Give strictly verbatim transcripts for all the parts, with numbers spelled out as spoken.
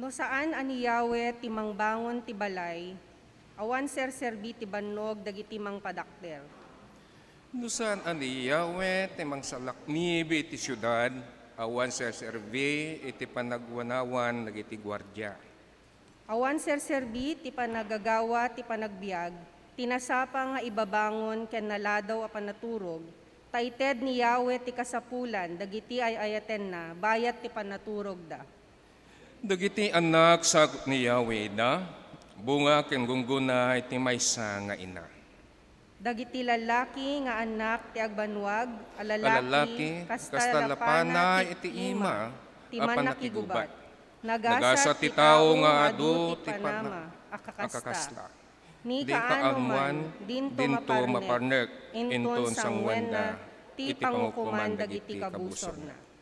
No saan a ni Yahweh ti mangbangon ti balay, awan serserbi ti bannog dagiti mangpadakder. No saan a ni Yahweh ti mangsalaknib iti siudad, awan serserbi iti panagwanawan dagiti guardia. Awan serserbi ti panagagawa ti panagbiag, ti nasapa nga ibabangon ken naladaw a panaturog, ta ited ni Yahweh ti kasapulan dagiti ay-ayatenna bayat ti panaturogda. Dagiti annak sagut ni Yahweh ida, bunga ken gunggona iti maysa nga ina. Dagiti lallaki nga annak ti agbanwag a lalaki, lalaki, kasta kasta lapana lapana iti ima ti a mannakigubat. Nagasa ti tao nga adu ti panama a kakasta. Ni kaanoman dinto maparnek inton sanguenna ti pangukoman dagiti kabusorna.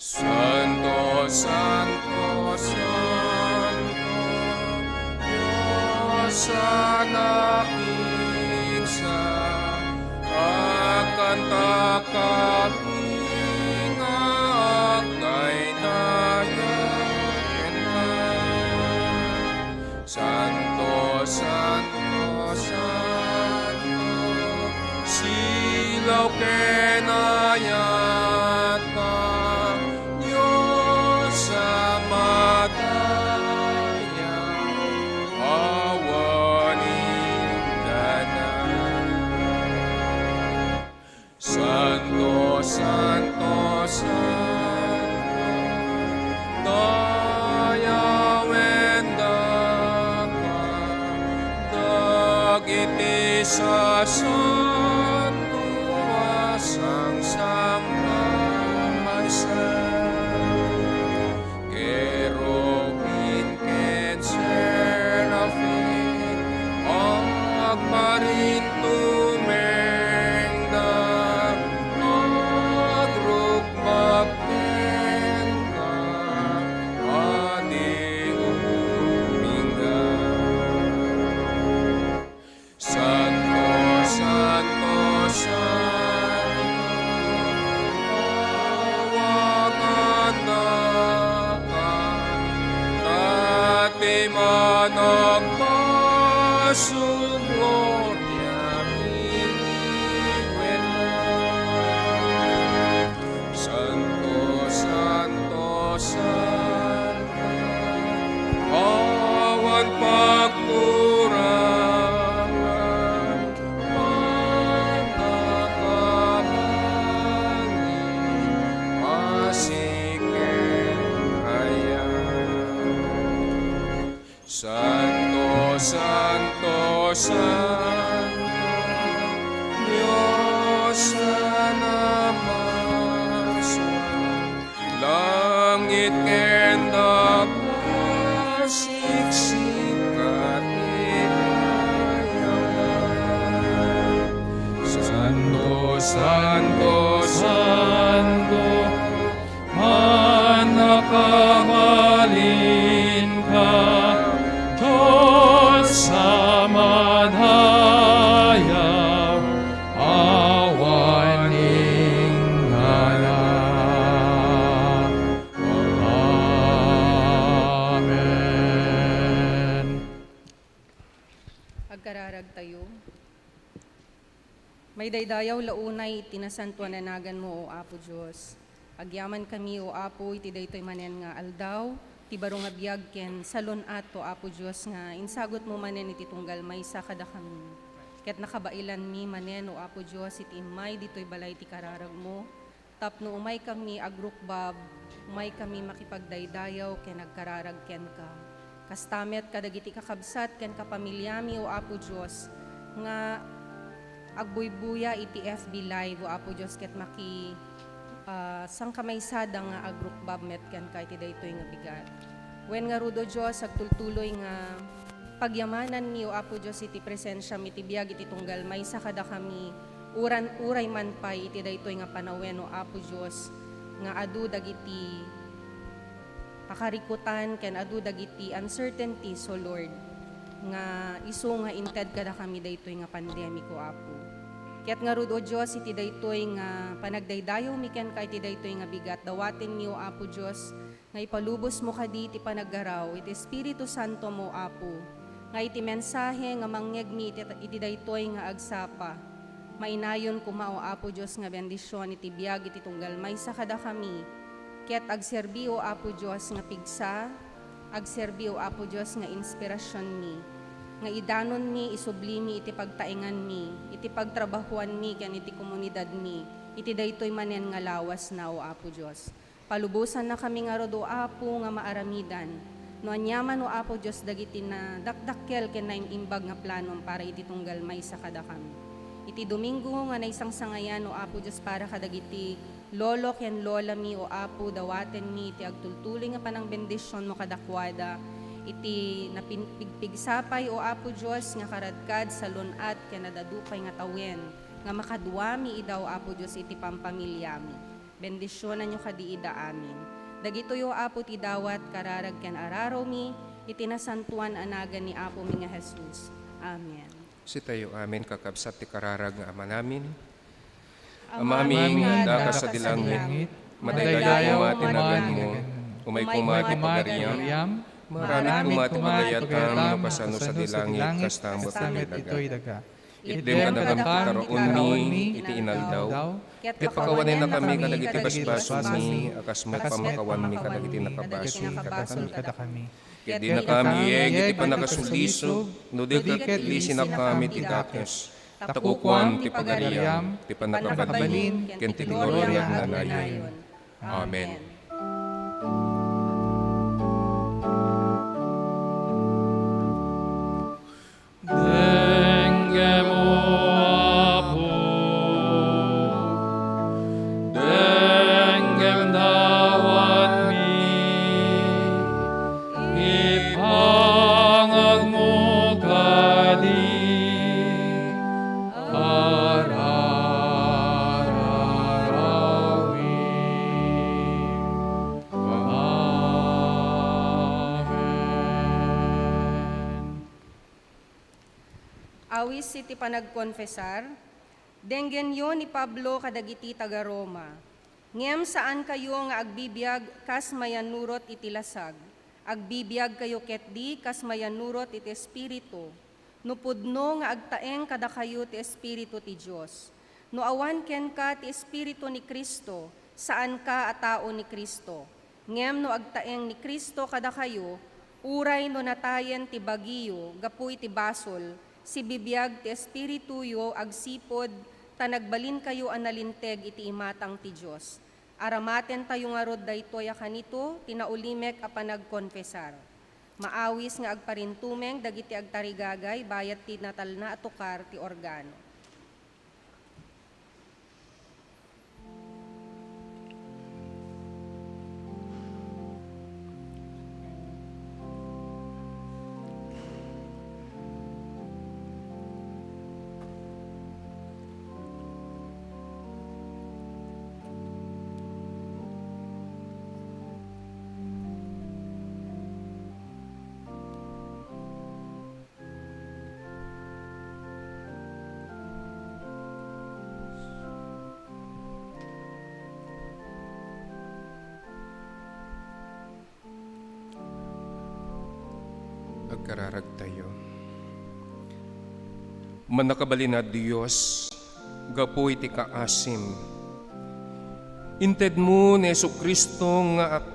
Santo, Santo, Santo, Dios a napigsa, agkantaka nga agdaydayaw kenka. Santo, Santo, Santo, silaw ken ayatka, Dios a madayaw, awan inggana. Santo, Santo, Santo, dayawen daka dagiti sasanto a sangsangkamaysa. Kerubim ken serafim, agparintumengda, agrukmak kenka, a di umingga. Santo, Santo, Santo, awagan daka, ta ti managpasul gloria iniwenna. Santo, Santo, Santo, awan pagkurangan, pannakabalin, asi ken ayat. Santo, Santo, Santo, Dios a napasamak, langit ken daga, siksika ti dayawna. Santo, Santo, Santo, mannakabalinka, Dios a madayaw, awan inggana. Amen. Agkararagtayo. May Daydayaw la unay iti nasantoan a naganmo, O Apo Dios. Agyamankami, O Apo, iti daytoy manen nga aldaw, ti baro nga biag ken salun-at, O Apo Dios, nga insagutmo manen iti tunggal maysa kadakami. Ket nakabailanmi manen, O Apo Dios, iti immay ditoy balay ti kararagmo, tapno umaykami agrukbab, umaykami makipagdaydayaw ken agkararag kenka. Kasta met kadagiti kakabsat ken kapamiliami, O Apo Dios, nga agbuybuya iti F B Live, O Apo Dios, ket maki-, ah, sangkamaysada nga agrukbab met kenka iti daytoy nga bigat. Wen ngarud, O Dios, agtultuloy nga pagyamananmi, O Apo Dios, iti presensiam iti biag iti tunggal maysa kadakami, uran-, uray man pay iti daytoy nga panawen, O Apo Dios, nga adu dagiti pakarikutan ken adu dagiti uncertainties, O Lord, nga isu nga inted kadakami daytoy nga pandemic, O Apo. Ket ngarud, O Dios, iti daytoy nga panagdaydayawmi kenka iti daytoy nga bigat, dawatenmi, O Apo Dios, nga ipalubosmo kadi ti panaggaraw iti Espiritu Santomo, Apo, nga iti mensahe nga mangngegmi iti, iti daytoy nga agsapa, mainayon koma, O Apo Dios, nga bendision iti biag iti tunggal maysa kadakami, ket agserbi, O Apo Dios, nga pigsa, agserbi, O Apo Dios, nga inspirasionmi, nga idanonmi, isublimi iti pagtaenganmi, iti pagtrabahoanmi, ken iti komunidadmi, iti daytoy manen nga lawasna, O Apo Dios. Palubosannakami ngarud, O Apo, nga maaramidan no aniaman, O Apo Dios, dagiti nadakdakkel ken naim-imbag nga planom para iti tunggal maysa kadakami. Iti Domingo nga naisangsangayan, O Apo Dios, para kadagiti lolo ken lolami, O Apo, dawatenmi iti agtultuloy nga panangbendisionmo kadakuada, iti napin-, pigpigsa pay, O Apo Dios, nga karadkad, salun-at, ken adadu pay nga tawen nga makaduami ida, O Apo Dios, iti pampamiliami. Bendisionanyo kadi ida amin. Dagitoy, O Apo, ti dawat, kararag ken ararawmi, iti nasantoan a nagan ni Apomi nga Jesus. Amen. Sitayo amin, kakabsat, ti kararag nga amanamin. Amami nga adda ka sadi langit, madaydayaw koma ti naganmo, umay koma ti pagariam, maaramid koma ti pagayatam, no kasano sadi langit, kasta met iti daga. Itdem kadakami ti karaonmi iti inaldaw, ket pakawanennakami kadagiti basbasolmi, a kas met pamakawanmi kadagiti nakabasol kadakami. Ket dinakami iyeg iti pannakasulisog, no di ket ilisinakami ti dakes. Ta kukuam ti pagariam, ti pannakabalin, ken ti gloria nga agnayon. Amen. Denggem, O Apo, denggem dawatmi, ipangagmo kadi a rararawim. Amen. Awis iti panagkonfesar. Denggenyo ni Pablo kadagiti taga-Roma. Ngem saankayo nga agbibiag kas mayannurot iti lasag. Agbibiagkayo ketdi kas mayannurot iti Espiritu. No pudno nga agtaeng kadakayo ti Espiritu ti Dios. No awan kenka ti Espiritu ni Cristo, saanka a tao ni Cristo. Ngem no agtaeng ni Cristo kadakayo, uray no natayen ti bagiyo gapu iti basol, sibibiag ti espirituyo agsipud ta nagbalinkayo a nalinteg iti imatang ti Dios. Aramatentayo ngarud daytoy a kanito ti naulimek a panagkonfesar. Maawis nga agparintumeng dagiti agtarigagay bayat ti natalna a tukar ti organo. Agkararagtayo. Mannakabalin a Dios, Gapu iti kaasim, intedmo ni Jesu-Cristo nga ag-,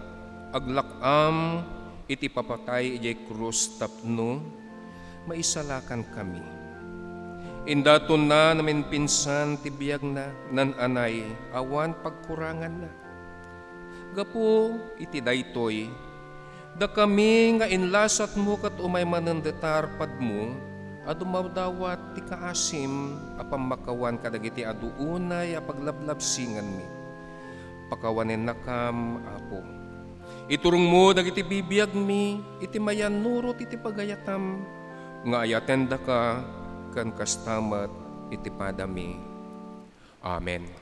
aglak-am iti papatay idiay krus tapno maisalakankami. Indatonna namimpinsan ti biagna, nan-anay awan pagkuranganna. Gapu iti daytoy, dakami nga inlasatmo ket umay manen dita a rpadmo a dumadawat ti kaasim a pammakawan kadagiti adu unay a paglablabsinganmi. Pakawanennakam, Apo. Iturongmo dagiti bibiagmi iti mayannurot iti pagayatam nga ayatendaka ken kasta met iti padami. Amen.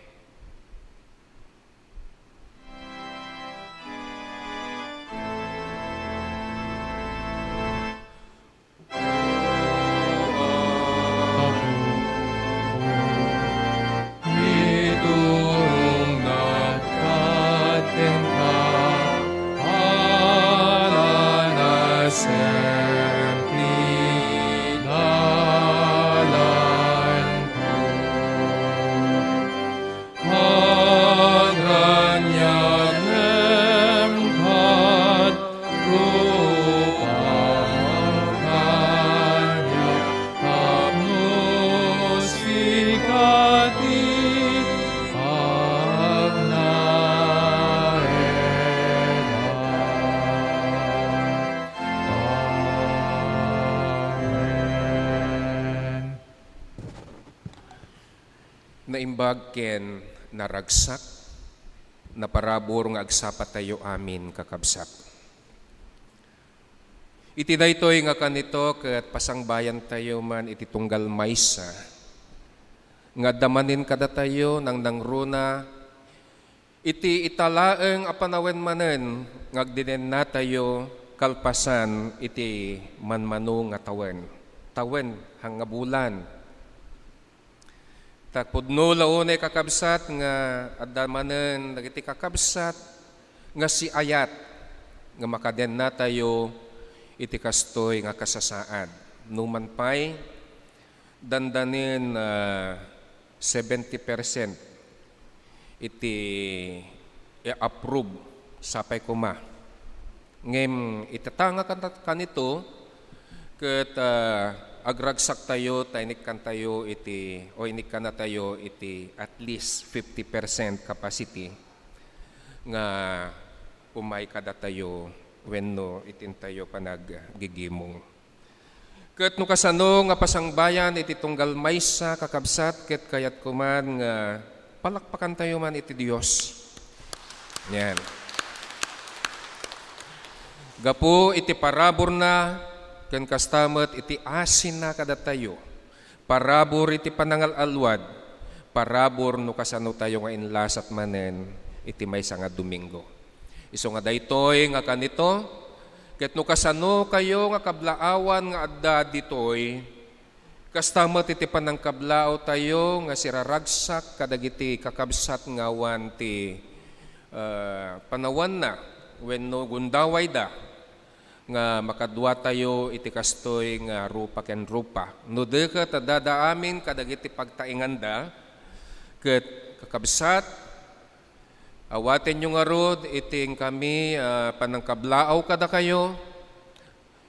Naimbag ken naragsak, naparabur nga agsapatayo amin, kakabsat. Iti daytoy nga kanito ket pasangbayantayo man iti tunggal maysa nga adda manen kadatayo nangnangruna iti ita laeng a panawen manen nga agdinennatayo kalpasan iti manmano nga tawen. Tawen, nga bulan. Ta pudno la unay, kakabsat, nga adda manen dagiti kakabsat nga siayat nga makadennatayo iti kastoy nga kasasaad. Numan pay, dandanen, ah, seventy percent iti i-approve, sapay koma. Ngem iti ta nga kan-, kanito, ket, ah, agragsaktayo ta inikkantayo iti, o inikkannatayo iti at least fifty percent capacity nga umay kadatayo wenno iti intayo panaggigimong. Ket no kasano nga pasangbayan iti tunggal maysa, kakabsat, ket kayatko man nga palakpakantayo man iti Dios. Yan. Gapu iti paraburna, ken kasta met iti asinna kadatayo, parabur iti panangal-alwad, parabur no kasano tayo nga inlasat manen iti maysa nga Domingo. Isu nga daytoy nga kanito, ket no kasano kayo nga kablaawan nga adda ditoy, kasta met iti panangkablaaw tayo nga siraragsak kadagiti kakabsat nga awan ti, ah, panawanna wenno gundawayda, nga makadua tayo iti kastoy nga rupa ken rupa. No di ket addada amin kadagiti pagtainganda, ket kakabsat, awatenyo ngarud iti inkami, ah, panangkablaaw kadakayo,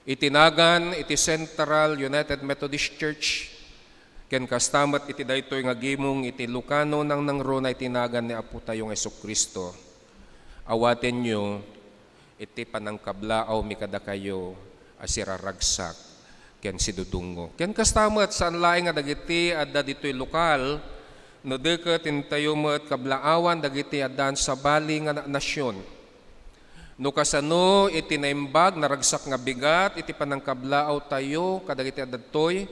iti nagan iti Central United Methodist Church, ken kasta met iti daytoy nga gimong iti Lucano nangnangruna iti nagan ni Apo tayo nga Jesu-Cristo. Awatenyo iti panangkablaawmi kadakayo a siraragsak ken sidudungo. Ken kasta met, saan laeng nga dagiti adda ditoy lokal, no di ket intayo met kablaawan dagiti addaan sabali nga na-, nasion. No kasano iti naimbag naragsak nga bigat iti panangkablaawtayo kadagiti adda ditoy,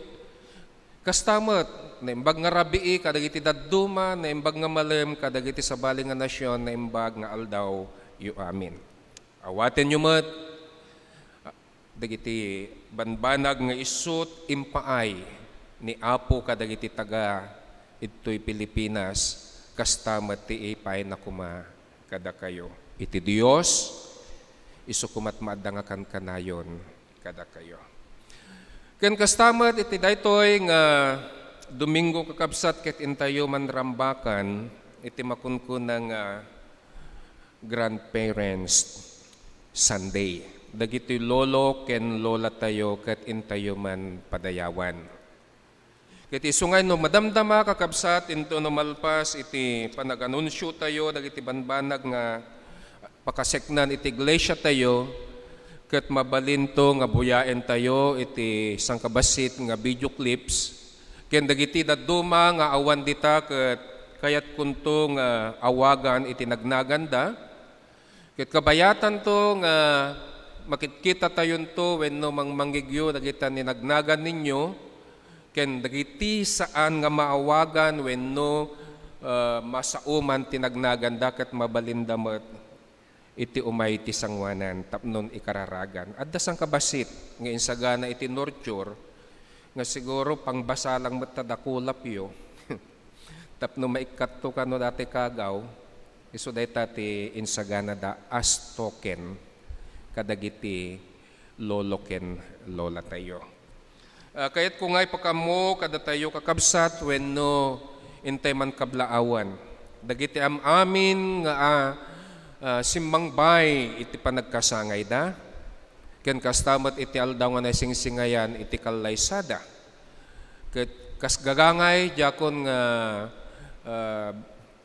kasta met, naimbag nga rabii kadagiti dadduma, naimbag nga malem kadagiti sabali nga nasion, naimbag nga aldaw yo amin. Awatenyo met dagiti banbanag nga isut' impaay ni Apo kadagiti taga ditoy Pilipinas, kasta met ti ipaayna koma kadakayo. Iti Dios, isu koma ti maadda nga kankanayon kadakayo. Ken kasta met iti daytoy nga Domingo, kakabsat, ket intayo man rambakan iti makunkuna nga Grandparents Sunday. Dagiti lolo ken lolatayo ket intayo man padayawan. Ket isu nga no madamdama, kakabsat, intono malpas iti panaganunsio tayo dagiti banbanag nga pakaseknan iti iglesia tayo, ket mabalinto nga buyaentayo iti sangkabassit nga video clips ken dagiti dadduma nga awan dita ket kayatkonto nga awagan iti nagnaganda. Ket kabayatanto nga makitkitatayonto wenno mangmangngegyo dagita ni nagnagan ninyo, ken dagiti saan nga maawagan wenno, ah, masauman ti nagnaganda ket mabalinda met iti umay ti sangoanan tapnon ikararagan. Adda sangkabassit nga insagana iti nurture nga siguro pangbasalang met ta dakulapyo tapno maikkatto kano dati kagaw, isu dayta ti insaganada as token kadagiti lolo ken lolatayo. Ah, kayatko nga ipakaammo kadatayo, kakabsat, wenno intay man kablaawan, dagiti am-amin nga, ah, ah, simmangbay iti panagkasangayda, ken kasta met iti aldaw nga naisingsingayan iti kallaysada. Ket kas gagangay, diakon nga, ah,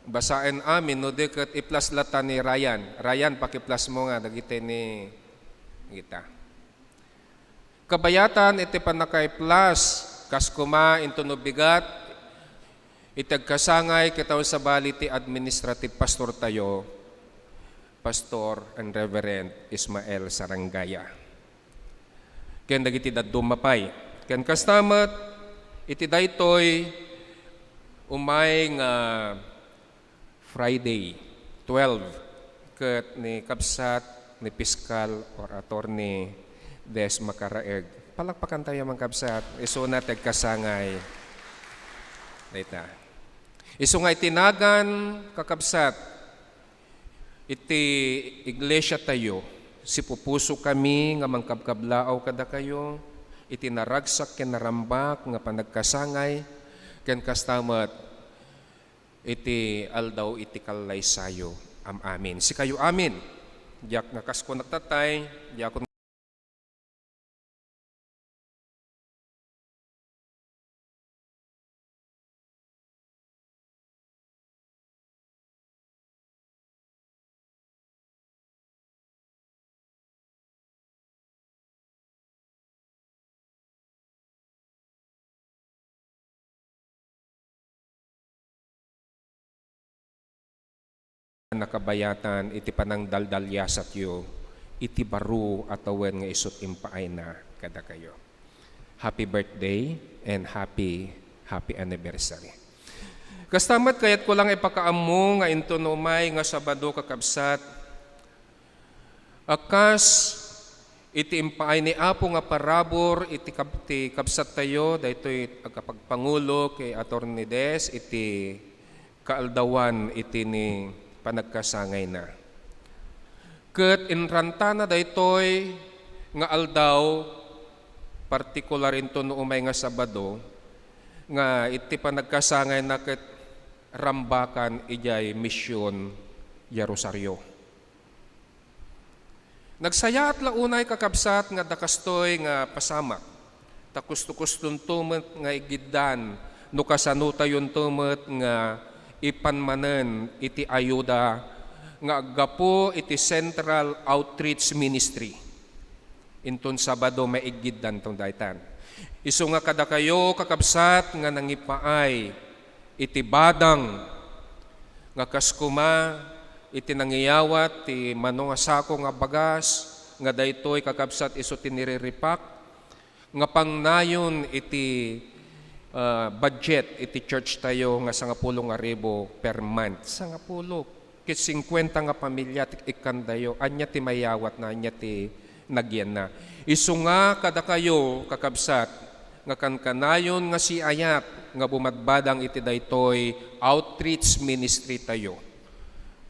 basaen amin, no di ket i-plus latta ni Ryan. Ryan, paki-plus mo nga dagiti ni, kita. Kabayatan iti pannakaiplas, kas koma intono bigat iti agkasangay ket awan sabali ti administrative pastor tayo, Pastor and Reverend Ismael Sarangaya, ken dagiti dadduma pay. Ken kasta met, iti daytoy umay nga Friday, twelve, ket ni kabsat ni Piskal or Attorney Des Makaraeg. Palakpakan tayo, mga kabsat. Isuna ti agkasangay. Dayta. Isu nga iti nagan, kakabsat, iti iglesia tayo, sipupuso kami nga mangkabkablaaw kadakayo iti naragsak ken narambak nga panagkasangay, ken kasta met iti aldaw iti kallaysayo. Am-amin. Sikayo amin. Diak nga kas kunak tatay, diakon nakabayatan iti panangdaldaliasatyo iti baro a tawen nga isut' impaayna kadakayo. Happy birthday and happy, happy anniversary. Kasta met, kayatko lang ipakaammo nga intono umay nga Sabado, kakabsat, a kas iti impaay ni Apo nga parabur iti kab-, ti kabsattayo, daytoy agkapagpangulo ken Attorney Des iti kaaldawan iti ni panagkasangayna. Ket inrantana daytoy nga aldaw, partikular intono umay nga Sabado, nga iti panagkasangayna ket rambakan idiay Mision Rosario. Nagsayaat la unay, kakabsat, nga adda kastoy nga pasamak, ta kusto-kustonto met nga igiddan no kasanotayonto met nga ipan manen iti ayuda nga aggapu iti Central Outreach Ministry. Inton Sabado, maigiddanto daytan. Isu nga kadakayo, kakabsat, nga nangipaay iti badang nga kas koma iti nangiyawat ti mano nga sako nga bagas, nga daytoy, kakabsat, isu ti niriripak nga pangnayon iti, ah, budget iti church tayo nga sangapulo nga ribu per month. Sangapulo. Ket singkuenta nga pamilya ti ikkandayo. Ania ti mayawatna, ania ti nagyanna. Isu nga kadakayo, kakabsat, nga kankanayon nga siayat nga bumadbadang iti daytoy outreach ministry tayo.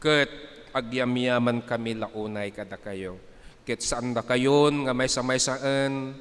Ket agyamyaman kami la unay kadakayo. Ket saandakayon nga maysa-maysaen,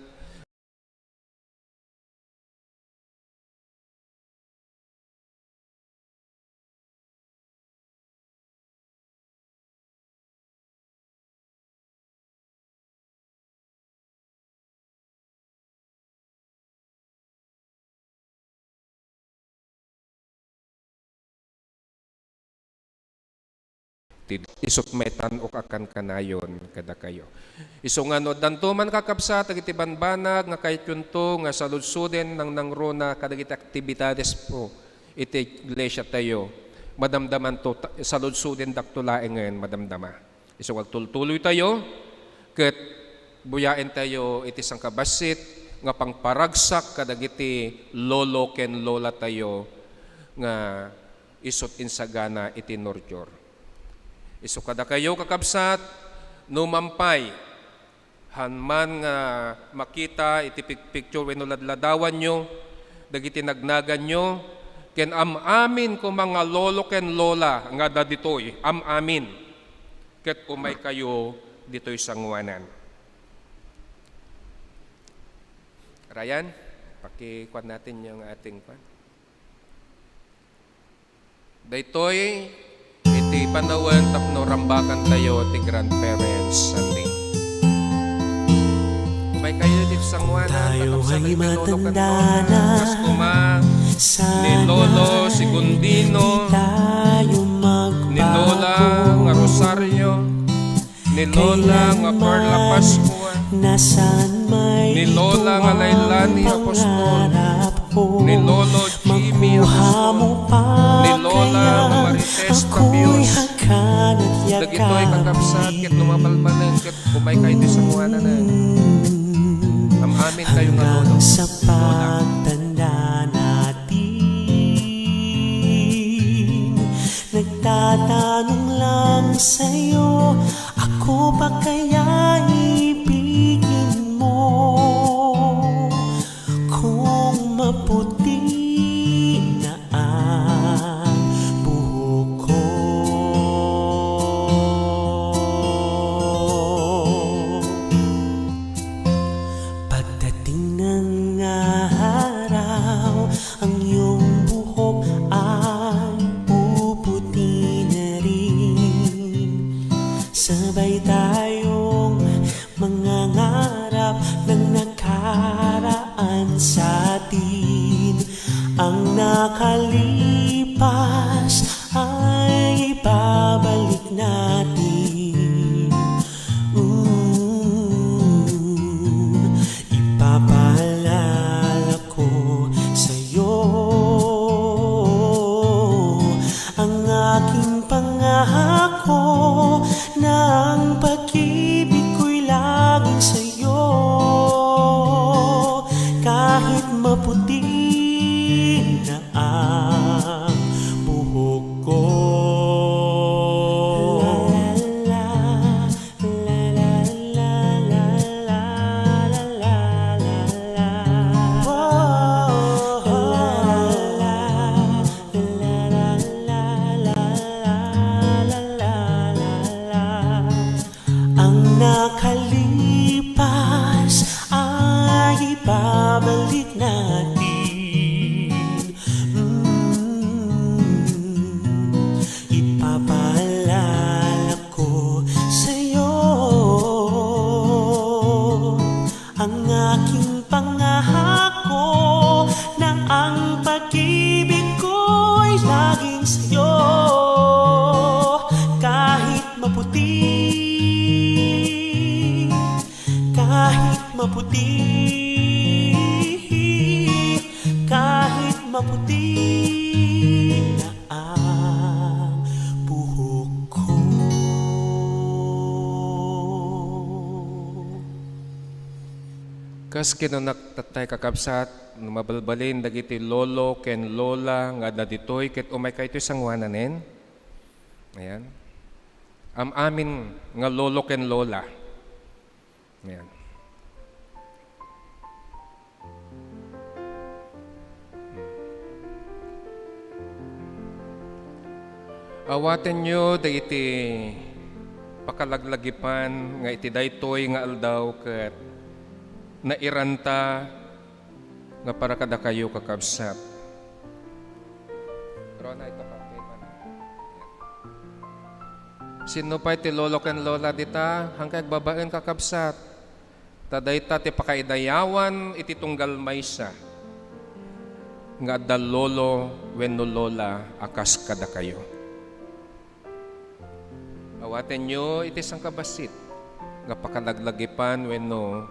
ti isut' met tan-ok a kankanayon kadakayo. Isu nga no addanto man, kakabsat, dagiti banbanag nga kayatyonto nga saludsoden nangnangruna kadagiti aktibidadespo iti iglesiatayo, madamdamanto, ta-, saludsodendakto laengen madamdama. Isu nga agtultuloytayo ket buyaentayo iti sangkabassit nga pangparagsak kadagiti lolo ken lolatayo nga isut' insagana iti nurture. Isu kadakayo, kakabsat, no mampay, han man nga makita iti picpicture wenno ladladawanyo, dagiti nagnaganyo, ken am-amin koma nga lolo ken lola nga adda ditoy, am-amin, ket umaykayo ditoy sangoanan. Ryan, pakikuan natin yung ating kwan. Daytoy iti panawen tapno rambakantayo ti Grandparents Sunday. Umaykayo iti sangoanan, tayo ay matanda na. Kas koma ni Lolo Segundino, ni Lola nga Rosario, ni Lola nga Perla Pascua, ni Lola nga Lailani Apostol, ni Lolo Jimmy Apostol, ni Lola nga Marites Papios, dagitoy kakabsat ket no mabalbalen ket umaykayo iti sangoanan. Am-amin kayo nga lolo. Sa pagtanda natin, nagtatanong lang sa'yo, ako ba kaya ibigin mo? Kung maputi na ang buhok ko, pagdating ng araw, ang iyong buhok ay puputi na rin. Sabay tayong mangangarap ng nakaraan sa atin. Ang nakalipas ay ibabalik natin. Mm, ipapaalala ko sa'yo ang aking pangako na ang pag-ibig ko'y laging sa'yo. Kahit maputi na ang buhok ko. Ang nakalipas ay ibabalik natin. Mm, ipapaalala ko sa'yo ang aking pangako na ang pag-ibig ko'y laging sa'yo. Kahit maputi, kahit maputi, kahit maputi na ang buhok ko. Kas kinunak tatay, kakabsat, no mabalbalin dagiti lolo ken lola nga adda ditoy ket umaykayo iti sangoananen. Ayan. Am-amin nga lolo ken lola. Ayan. Awatenyo dagiti pakalaglagipan nga iti daytoy nga aldaw ket nairanta nga para kadakayo, kakabsat. Rona, ito pa, okay pa na. Sino pay ti lolo ken lola dita? Hankay agbabaen, kakabsat. Ta dayta ti pakaidayawan iti tunggal maysa nga adda lolo wenno lola a kas kadakayo. Awatenyo iti sangkabassit nga pakalaglagipan wenno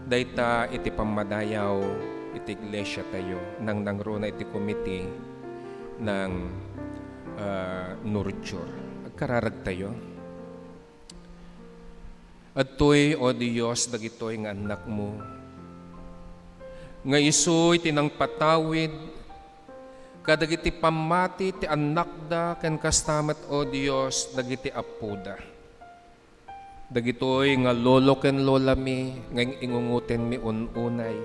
dayta iti pammadayaw iti iglesiatayo, nangnangruna iti komite ng, ah, nurture. Agkararagtayo. Adtoy, O Dios, dagitoy nga annakmo, nga isu iti nangpatawid kadagiti pammati ti annakda, ken kasta met, O Dios, dagiti appoda. Dagitoy nga lolo ken lolami nga ing-ingungotenmi un-unay.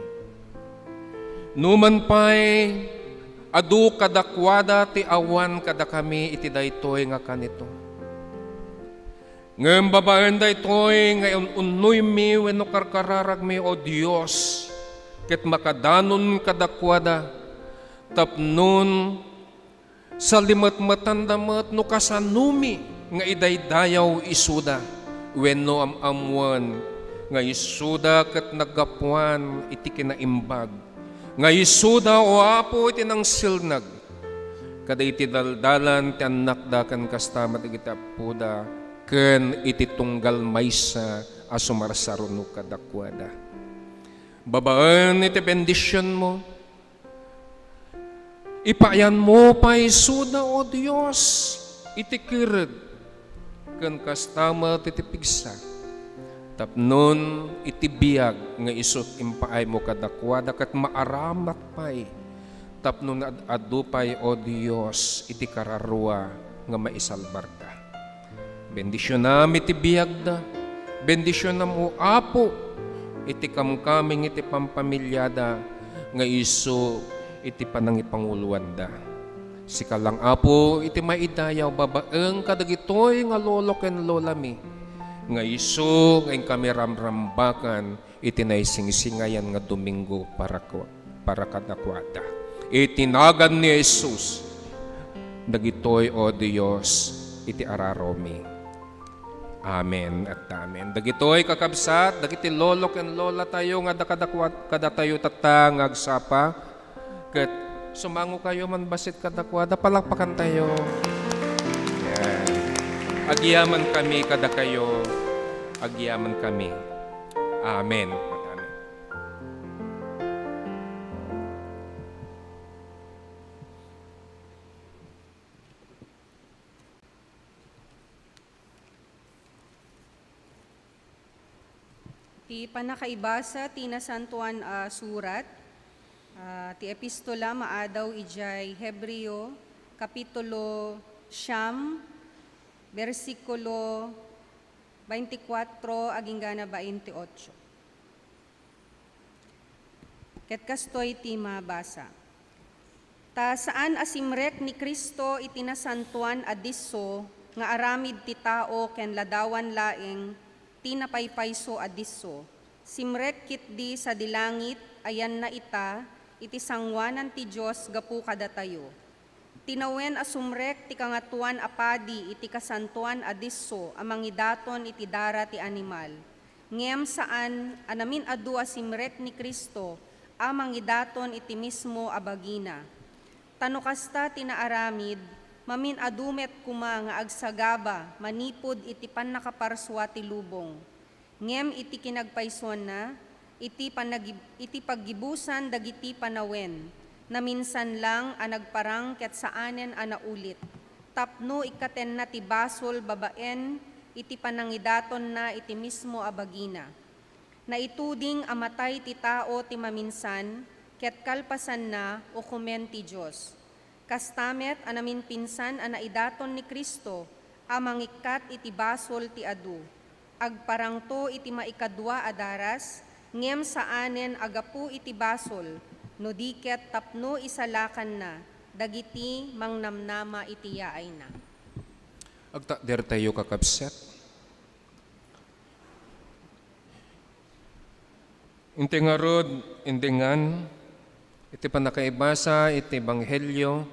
Numan pay, adu kadakuada ti awan kadakami iti daytoy nga kanito. Ngem babaen daytoy nga un-unnoymi wenno karkararagmi, O Dios, ket makadanon kadakuada, tapnon salimetmetanda met no kasanomi nga idaydayaw isuda, wenno am-ammoen nga isuda ket naggapuan iti kinaimbag, nga isuda, O Apo, iti nangsilnag kadagiti daldalan ti annakda ken kasta met dagiti appoda ken iti tunggal maysa a sumarsaruno kadakuada. Babaen iti bendisionmo, ipaayanmo pay isuda, O Dios, iti kirek ken kasta met iti pigsa, tapnon iti biag nga isu ti impaaymo kadakuada ket maaramat pay tapno naad-adu pay, O Dios, iti kararua nga maisalbarda. Bendisionam iti biagda. Bendisionam, O Apo, iti kamkaming iti pampamiliada nga isu iti panangipanguloanda. Sika lang, Apo, iti maidayaw babaen kadagitoy nga lolo ken lolami nga isu nga inkami ramrambakan iti naisingsingayan nga Domingo para ku-, para kadakuada. Iti nagan ni Jesus, dagitoy, O Dios, iti araromi. Amen at amen. Dagitoy, kakabsat, dagiti lolo ken lolatayo nga adda kadakuad-, kadatayo tatta nga agsapa, ket sumangokayo man bassit kadakuada, palakpakantayo. Yan. Agyamankami kadakayo. Agyamankami. Amen. Amen. Ti pannakaibasa ti Nasantoan a Surat, ah, ti epistola maadaw idiay Hebreo, kapitulo siyam, bersikulo baintikwatro agingga na baintiotso. Ket kastoy ti mabasa. Ta saan a simrek ni Cristo iti nasantoan a disso nga aramid ti tao ken ladawan laeng ti napaypayso a disso. Simrek ketdi sadi langit a yanna ita iti sangoanan ti Dios gapu kadatayo. Tinawen a sumrek ti Kangatoan a Padi iti kasantoan a disso a mangidaton iti dara ti animal. Ngem saan a namin-adu a simrek ni Cristo a mangidaton iti mismo a bagina. Ta no kasta ti naaramid, mamin-adu met koma nga agsagaba manipud iti pannakaparsua ti lubong. Ngem iti kinagpaysuanna, iti panagib-, iti paggibusan dagiti panawen, naminsan lang a nagparang ket saanen a naulit, tapno ikkatenna ti basol babaen iti panangidatonna iti mismo a bagina. Naituding a matay ti tao ti maminsan, ket kalpasanna, ukomen ti Dios. Kasta met a namimpinsan a naidaton ni Cristo a mangikkat iti basol ti adu. Agparangto iti maikadua a daras, ngem saanen a gapu iti basol, no di ket tapno isalakanna dagiti mangnamnama iti yaayna. Agtakdertayo, kakabsat. Inti ngarud, indingan, iti pannakaibasa iti Ebanghelio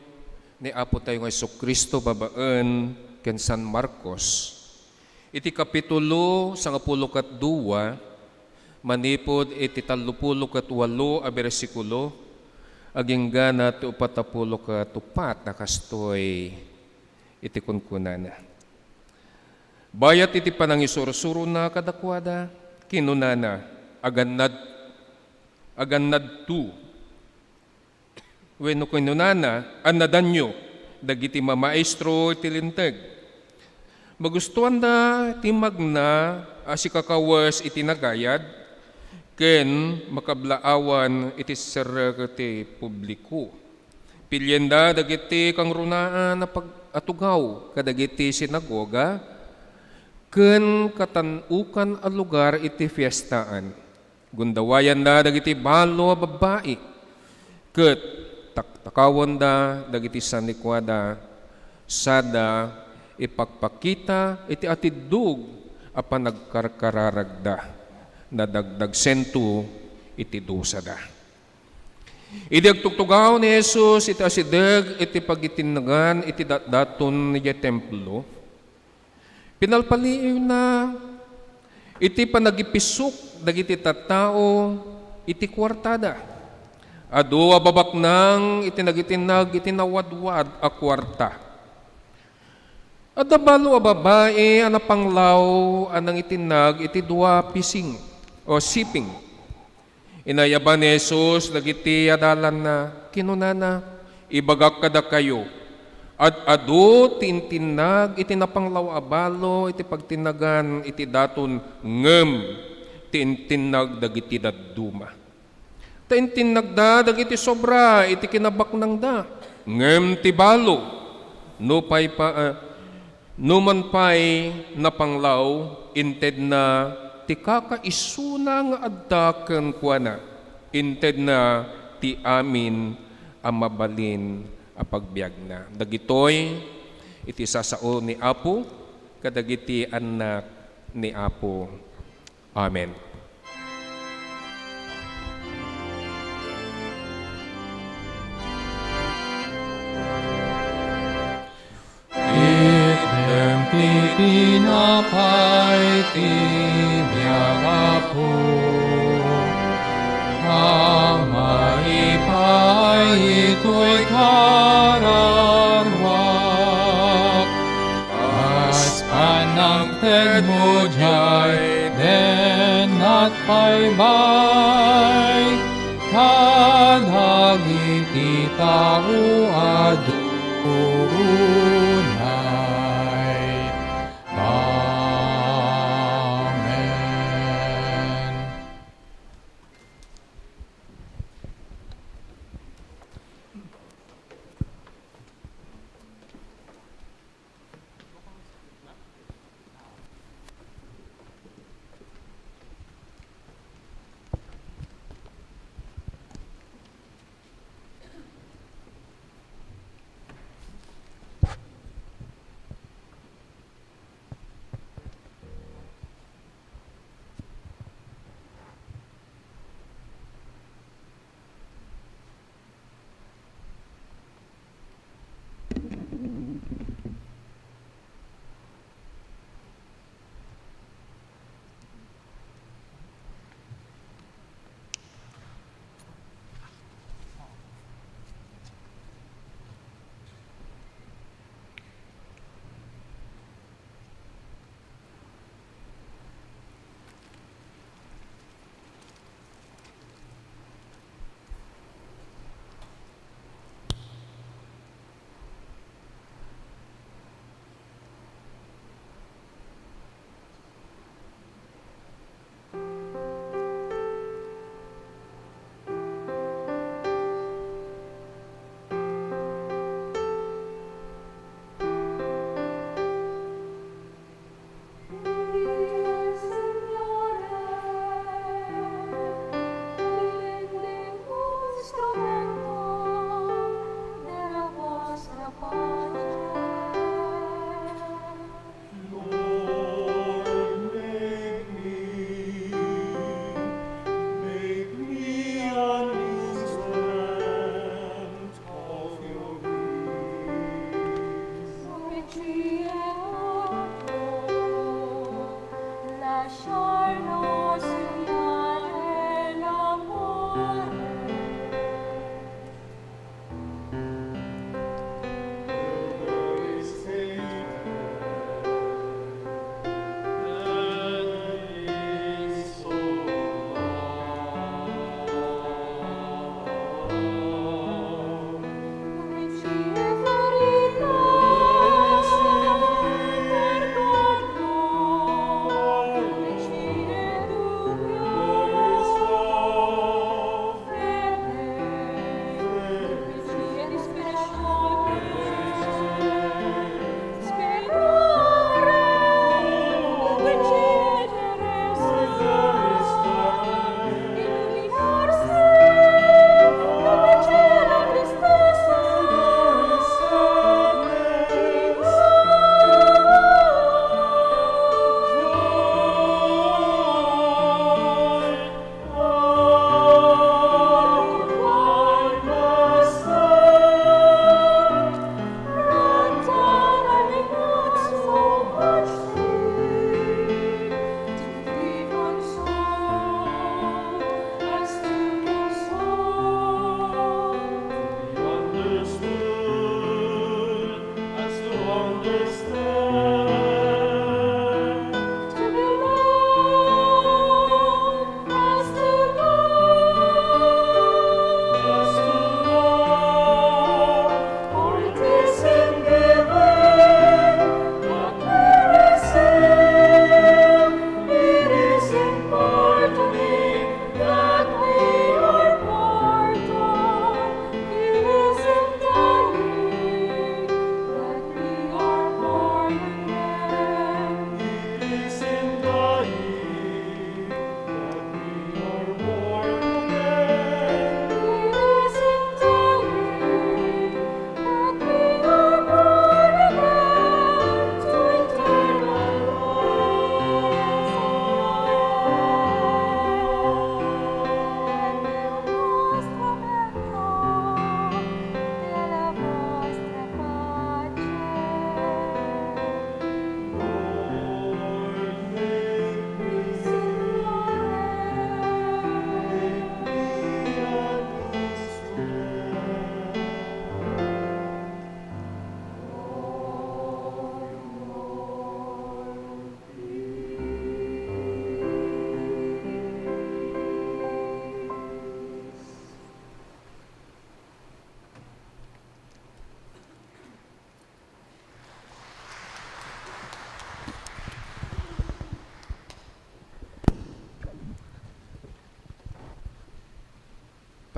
ni Apo tayo nga Jesu-Cristo babaen ken San Marcos, iti kapitulo sangapulo ket dua, manipud iti tallopulo ket walo a bersikulo, aginggana ti uppat a pulo ket uppat a kastoy iti kunkunana. Bayat iti panangisursurona kadakuada, kinunana, "Agannad, agannadto." Wenno kinunana, "Annadanyo dagiti mamaestro iti Linteg. Magustoanda ti magna a sikakawes iti nagayad ken makablaawan iti serrek ti publiko. Pilienda dagiti kangrunaan a pag-, a tugaw kadagiti sinagoga ken katan-okan a lugar iti fiestaan. Gundawayanda dagiti balo a babbai ket taktakawenda dagiti sanikuada, sada ipakpakita iti atiddog a panagkarkararagda. Nadagdagsento iti dusada." Idi agtugtugaw ni Jesus iti asideg iti pagitinnagan iti datdaton idiay Templo, pinalpaliiwna iti panagipisok dagiti tattao iti kuartada. Adu a babaknang iti nagitinnag iti nawadwad a kuarta. Adda balo a babai a napanglaw a nangitinnag iti dua pising o siping. Inayaban ni Jesus dagiti adalanna. Kinunana, "Ibagak kadakayo, ad-adu ti intinnag iti napanglaw a balo iti pagtinnagan iti daton ngem ti intinnag dagiti dadduma. Ta intinnagda dagiti sobra iti kinabaknangda, ngem ti balo, nupay pa, ah, numan pay napanglaw, intedna ti kakaisuna nga adda kenkuana, intedna ti amin a mabalin a pagbiagna." Dagitoy iti sasao ni Apo kadagiti annak ni Apo. Amen. Itdem ti tinapay ti biag, Apo, a maipaay itoy kararuak. Kas panangtedmo diay, dennat pay baybay kadagiti tao a adu unay. Amen. Lord, make me, make me an instrument of your peace.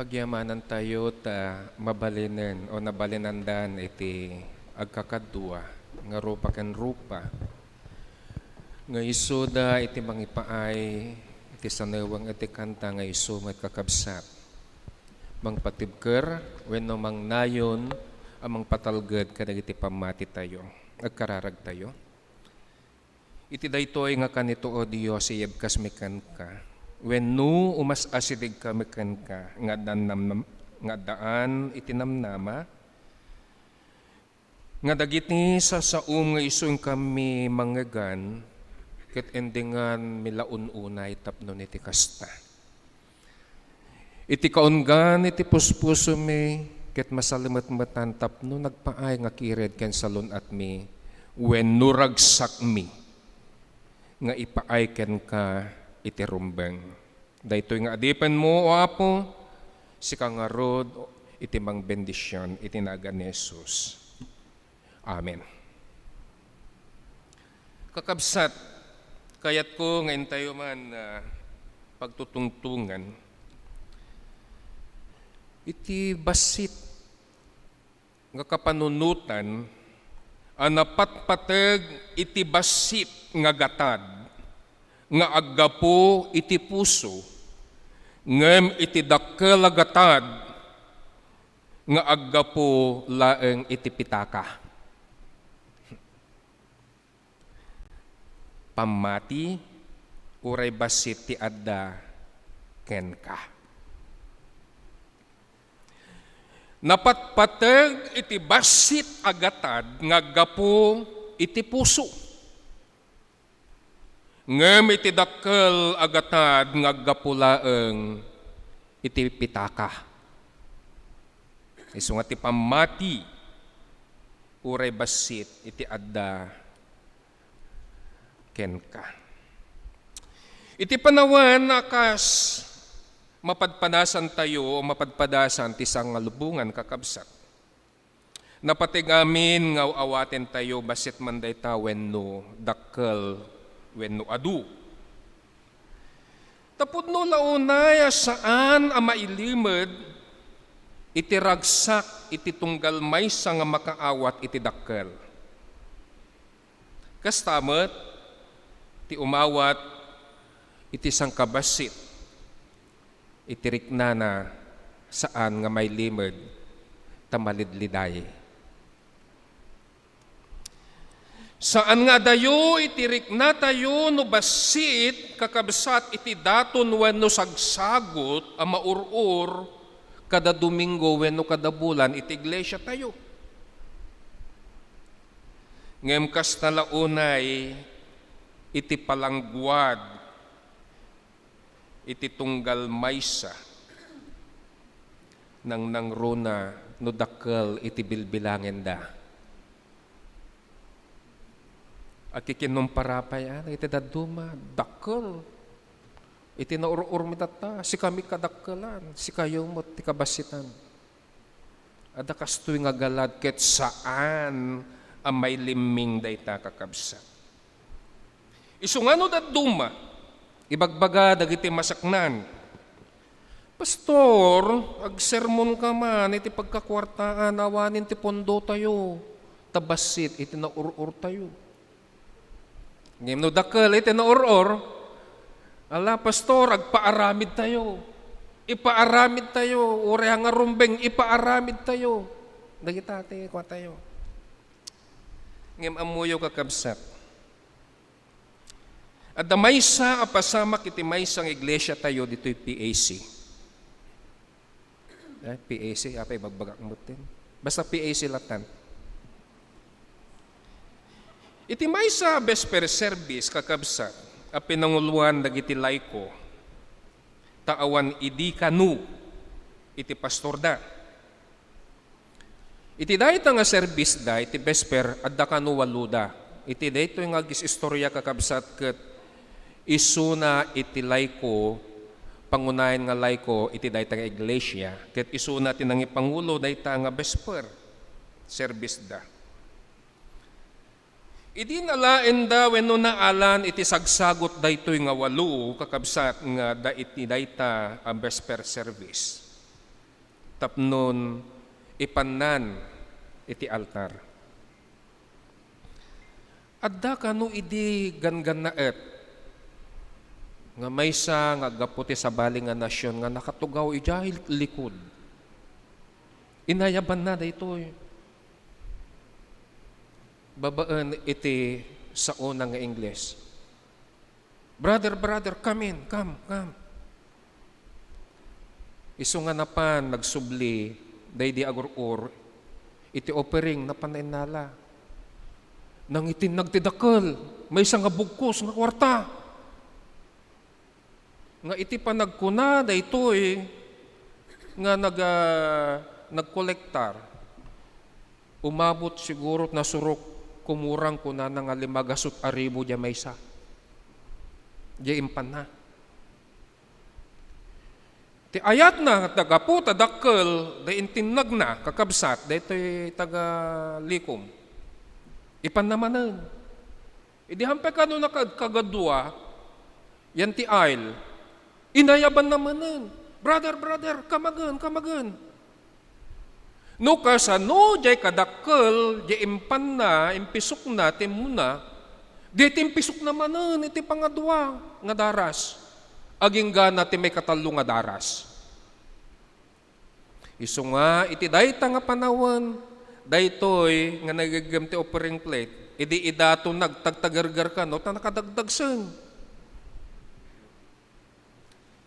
Agyamanantayo ta mabalinen o nabalinandan iti agkakadua nga rupa ken rupa nga isuda iti mangipaay iti saneweng iti kanta nga isu met, kakabsat, mangpatibker wenno mangnayon a mangpatalged kadagiti pammatitayo. Agkararagtayo. Iti daytoy nga kanito, O Dios, iyebkasmi kenka, wenno umas-asidegkami kenka nga addan namnam-, nga addaan iti namnama, nga dagiti sasaom nga isu inkami mangngegan, ket endinganmi la un-unay tapno iti kasta. Iti kaunggan iti puspusomi ket masalimetmetan tapno nagpaay nga kired ken salun-atmi wenno ragsakmi nga ipaay kenka iti rumbeng. Daytoy nga adipenmo, O Apo, sika ngarud iti mangbendision iti nagan ni Jesus. Amen. Kakabsat, kayatko nga intayo man, ah, pagtutungtungan iti bassit nga kapanunotan a napatpateg iti bassit nga gatad nga aggapu iti puso, ngem iti dakkel a gatad nga aggapu laeng iti pitaka. Pammati, uray bassit ti adda kenka. Napatpateg iti bassit a gatad nga aggapu iti puso. Ngem iti dakkel a gatad nga aggapu laeng iti pitaka. Isu nga ti pammati, uray bassit iti adda kenka. Iti panawen a kas mapadpadasantayo, mapadpadasan ti sangalubongan, kakabsat. Napateg amin nga aw-awatentayo bassit man dayta wenno dakkel wenno adu. Ta pudno la unay a saan a mailimed iti ragsak iti tunggal maysa nga makaawat iti dakkel. Kasta met ti umawat iti sangkabassit iti riknana, saan nga mailimed ta malidliday. Saan nga adayo iti riknatayo no bassit, kakabsat, iti daton wenno sagsagot a maur-or kada Domingo wenno kada bulan iti iglesiatayo. Ngem kasta la unay iti palangguad iti tunggal maysa, nangnangruna no dakkel iti bilbilangenda. Akikinumpara pay, a, dagiti dadduma, dakkel. Iti naur-urmi tatta, sikami kadakkelan, sikayo met ti kabassitan. Adda kastoy nga galad ket saan a mailimming dayta, kakabsat. Isu nga no dadduma, ibagbaga dagiti masaknan, "Pastor, agsermonka man iti pagkakuartaan, awanen ti pondotayo, ta bassit iti naur-urtayo." Ngem no dakkel iti naur-or, "Ala, pastor, agpaaramidtayo. Ipaaramidtayo. Uray nga rumbeng, ipaaramidtayo." Dagita ti kuatayo. Ngem ammoyo, kakabsat, adda maysa a pasamak iti maysa nga iglesiatayo ditoy P A C. Eh, P A C, apay bagbagak metten. Basta P A C latan. Iti maysa a vesper service, kakabsat, a pinanguloan dagiti laiko, ta awan idi kano iti pastorda. Iti dayta nga service da iti vesper, adda kano waloda. Iti daytoy nga agis-istorya, kakabsat, ket isuna iti laiko, pangunayan nga laiko iti dayta nga iglesia, ket isuna ti nangipangulo dayta nga vesper service da. Idi nalaenda wenno naalan iti sagsagot daytoy nga walo, kakabsat, nga adda iti dayta a vesper service, tapnon ipannan iti altar. Adda kano idi ganggannaet nga maysa nga aggapu ti sabali nga nasion nga nakatugaw idiay likud. Inayabanna daytoy babaen iti saona nga Ingles. "Brother, brother, come in, come, come." Isu nga napan nagsubli daydi agur-or iti offering, napan nainnala. Nangitinnag ti dakkel, maysa nga bugkos nga kuarta. Nga iti panagkuna daytoy nga nag-, ah, nagkolektar, umabot siguro nasurok kumurang kunana nga lima gasut a ribu diay maysa. Diay impanna. Ti ayatna, naggapu ta dakkel, daydi intinnagna, kakabsat, daytoy taga Likom. Ipanna manen. Idi hampay kano nakaad kagadua, yan ti aisle, inayabanna manen. "Brother, brother, come again, come again." No kasano diay kadakkel, diay impanna, impisokna, ti immuna, daytoy impisokna manen iti pangadua nga daras, aginggana ti maikatallo nga daras. Isu nga iti dayta nga panawen, daytoy nga nagigim ti offering plate, idi idaton nagtagtagerger kano ta nakadagdagsen.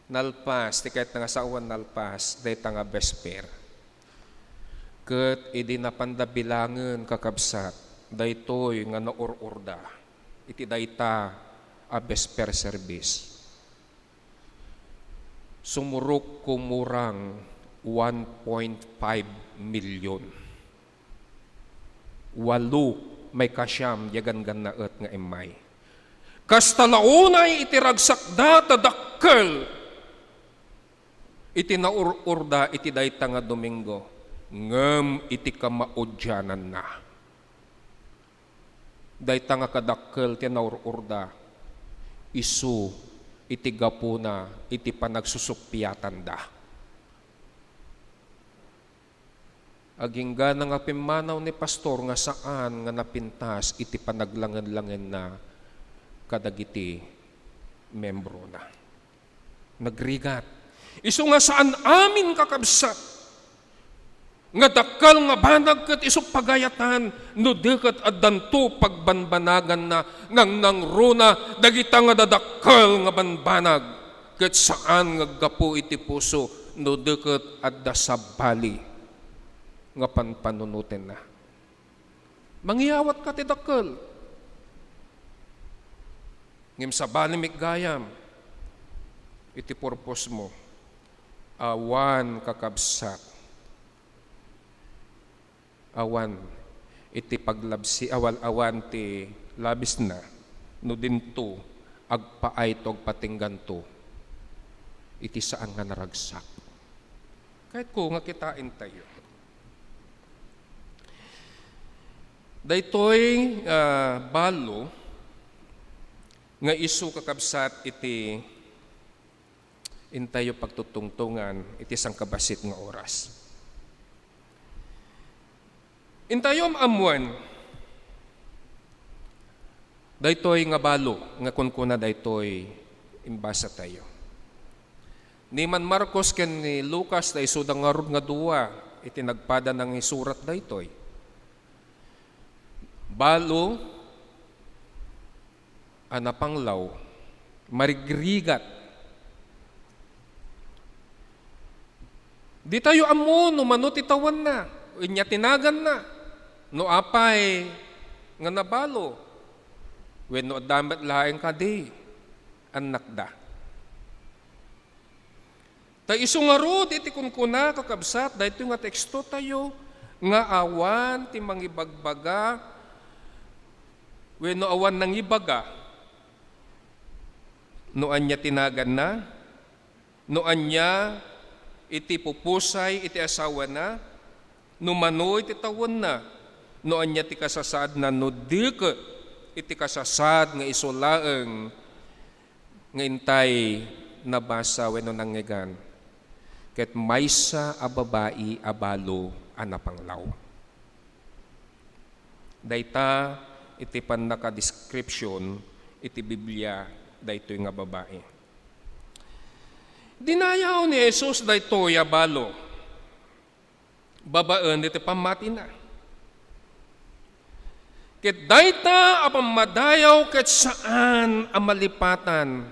Nalpas, ti kayatna nga saoen nalpas, dayta nga vesper. Ket idi napanda bilangen, kakabsat, daytoy nga naur-orda iti dayta a vesper service. Sumurok kumurang one point five million. Walo maikasiam diay ganggannaet nga immay. Kasta la unay iti ragsakda ta dakkel iti naur-orda iti dayta nga Domingo, ngem iti kamaudiananna, dayta nga kadakkel ti naur-orda, isu iti gapuna iti panagsusuppiatanda. Aginggana nga pimmanaw ni pastor nga saan nga napintas iti panaglangen-langenna kadagiti membrona. Nagrigat. Isu nga saan amin, kakabsat, nga dakkel nga banag ket isu pagayatan no di ket addanto pagbanbanaganna, nangnangruna dagita nga dadakkel nga banbanag, ket saan nga aggapu iti puso no di ket adda sabali nga panpanunotenna. Mangiyawatka ti dakkel. Ngem sabali met gayam iti purpose mo. Awan, kakabsat. Awan iti paglabsi, awal awan ti labisna no dinto agpaayto, agpatingganto iti saan nga naragsak. Kayatko nga kitaentayo. Daytoy, ah, balo nga isu, kakabsat, iti intayo pagtutungtongan iti sangkabassit nga oras. Intayo am-ammoen daytoy nga balo nga kunkuna daytoy imbasatayo. Ni man Marcos ken ni Lucas, ta isuda ngarud nga dua iti nagpada nangisurat daytoy. Balo a napanglaw, marigrigat. Ditayo ammo no mano ti tawenna, ania ti naganna, no apay nga nabalo, wenno adda met laeng kadi annakda. Ta isu ngarud iti kunkuna, kakabsat, daytoy nga tekstotayo, nga awan ti mangibagbaga wenno awan nangibaga no ania ti naganna, no ania iti pupusay iti asawana, no mano iti tawenna, no ania ti kasasaadna, no di ket iti kasasaad nga isu laeng nga intay nabasa wenno nangngegan. ket maysa a babai a balo a napanglaw. Dayta iti pannakadeskripsiyon iti Biblia daytoy nga babai. Dinayaw ni Jesus daytoy a balo babaen iti pammatina. Ket dayta a pammadayaw ket saan a malipatan,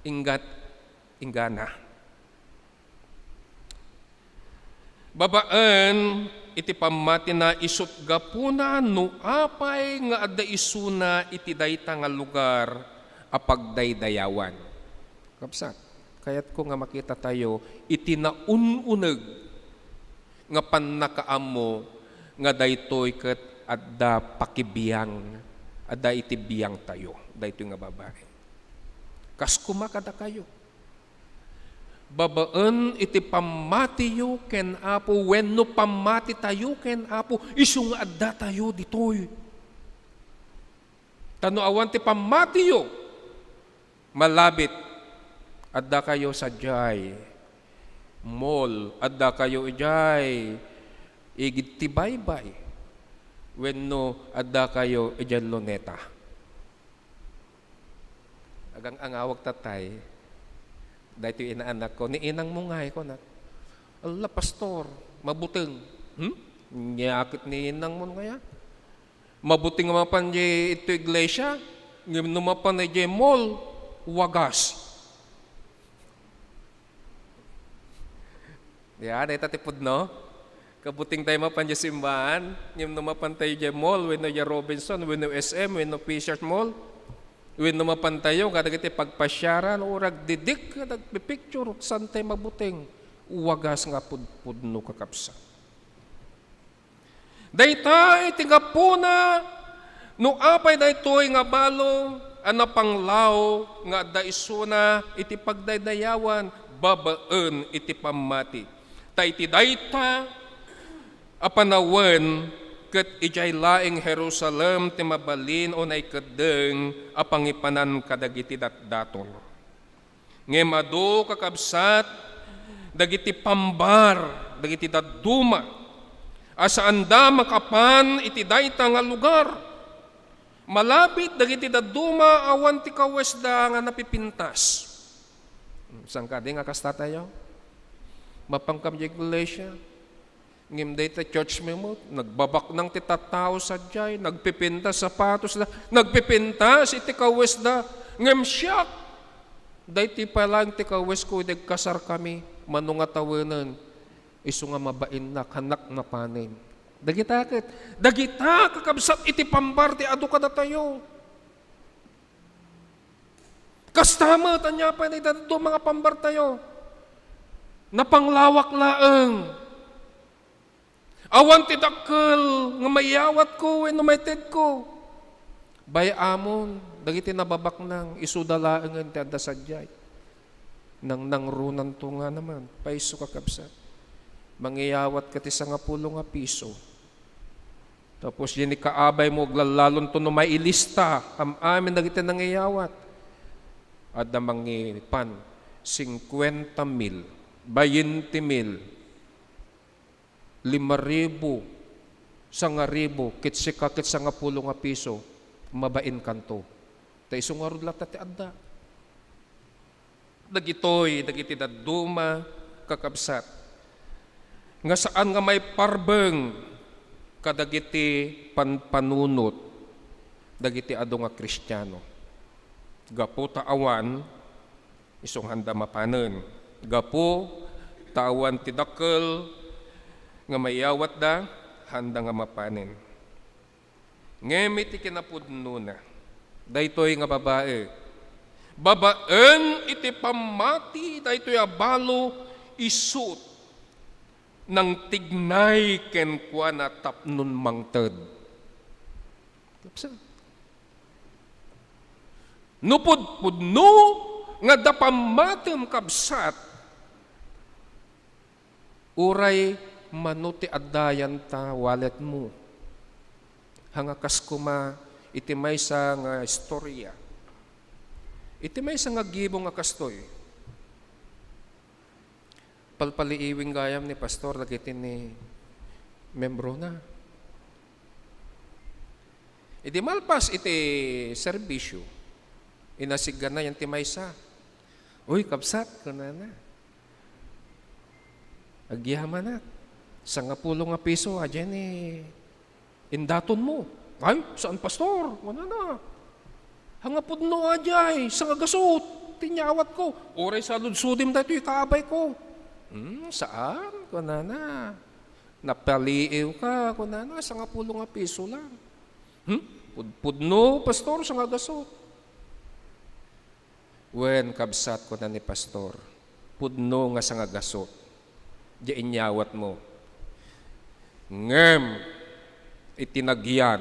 inggat, inggana. Babaen iti pammatina, isut' gapuna no apay nga adda isuna iti dayta nga lugar a pagdaydayawan. Kabsat, kayatko nga makitatayo iti naun-uneg nga pannakaammo nga daytoy ket adda pakibiang, adda iti biangtayo, daytoy nga babai. Kas koma kadakayo. Babaen iti pammatiyo ken Apo wenno pammatitayo ken Apo, isu nga addatayo ditoy. Ta no awan ti pammatiyo, malabit, addakayo sadiay mall, addakayo idiay igid ti baybay, wenno addakayo idiay Luneta. Agang-angawag tatay, daytoy inaanakko, "Ni inangmo ngay," kunak. "Ala, pastor, mabuteng." "Hmm? Nia ket ni inangmo ngay a? Mabuteng nga mapan di ito iglesia, ngem no mapan di mall, wagas." Di a, dayta ti pudno. Kabuteng tayo mapan di simbahan, ngem no mapan tayo di mall, wenno di Robinson, wenno S M, wenno Fisher's Mall, wenno mapan tayo kadagiti pagpasiaran, o ragdidik, nga nagpipicture, saan tayo mabuteng? Wagas nga pudpudno, kakabsat. Dayta iti gapuna no apay daytoy nga balo a napanglaw nga adda isuna iti pagdaydayawan babaen iti pammati. Ta iti dayta a panawen ket idiay laeng Jerusalem ti mabalin o naikeddeng a pangipanan kadagiti datdaton. Ngem adu, kakabsat, dagiti pambar, dagiti dadduma a saanda makapan iti dayta nga lugar. Malabit dagiti dadduma awan ti kawesda nga napipintas. Saan kadi nga kasta tayo? Mapankam di iglesia. Ngem dayta church member, nagbabaknang ti tattao sadiay, nagpipintas sapatosda, nagpipintas iti kawesda. Ngem siak, daytoy pay laeng ti kawesko idi agkasarkami, mano nga tawenen, isu nga mabainnak, hannak mapanen. Dagita ket, dagita kakabsat iti pambar ti adu kadatayo. Kasta met, ania pay dayta dadduma nga pambartayo? Napanglawak laeng. Awan ti dakkel nga maiyawatko wenno maitedko. Bay-amon, dagiti nababaknang, isuda laengen ti adda sadiay. Nangnangronanto nga naman, payso, kakabsat. Mangiyawatka ti sangapulo nga piso. Tapos, diay ni kaabaymo, aglallalonto no mailista, am-amin dagiti nangiyawat. Adda mangipan, singkuenta mil, bayente mil, lima ribu, sangaribu, ket sika ket sangapulo nga piso, mabainkanto. Ta isu ngarud latta ti adda. Dagitoy dagiti dadduma, kakabsat, nga saan nga maiparbeng kadagiti panpanunot dagiti adu nga Kristiano. Gapu ta awan, isu nga haanda mapanen. Gapu ta awan ti dakkel nga maiyawatda, haanda nga mapanen. Ngem iti kinapudnona, daytoy nga babai, babaen iti pammati daytoy a balo, isut' nangtignay kenkuana tapnon mangted. Kabsat. No pudpudno nga adda pammatim, kabsat, uray mano ti adda dayta walletmo. Haan nga kas koma iti maysa nga istorya. Iti maysa nga gibo nga kastoy. Palpaliiwen gayam ni pastor dagiti ni membrona. Idi malpas iti serbisyo, inasigana yan ti maysa. "Uy, kabsat," kunana. "Agyamanak. Sangapulo nga piso, a, diay ni indaton mo." "Ay, saan, pastor?" kunana. "Haan nga pudno a diay, sangagasut ti inyawat ko. Uray saludsodem daytoy kaabay ko." "Hmm, saan?" kunana. "Napaliiw ka," kunana, "sangapulo nga piso lang." "Hmm? Pud-, pudno, pastor, sangagasut." "Wen, kabsat," kuna ni pastor, "pudno nga sangagasut diay inyawat mo. Ngem iti nagyan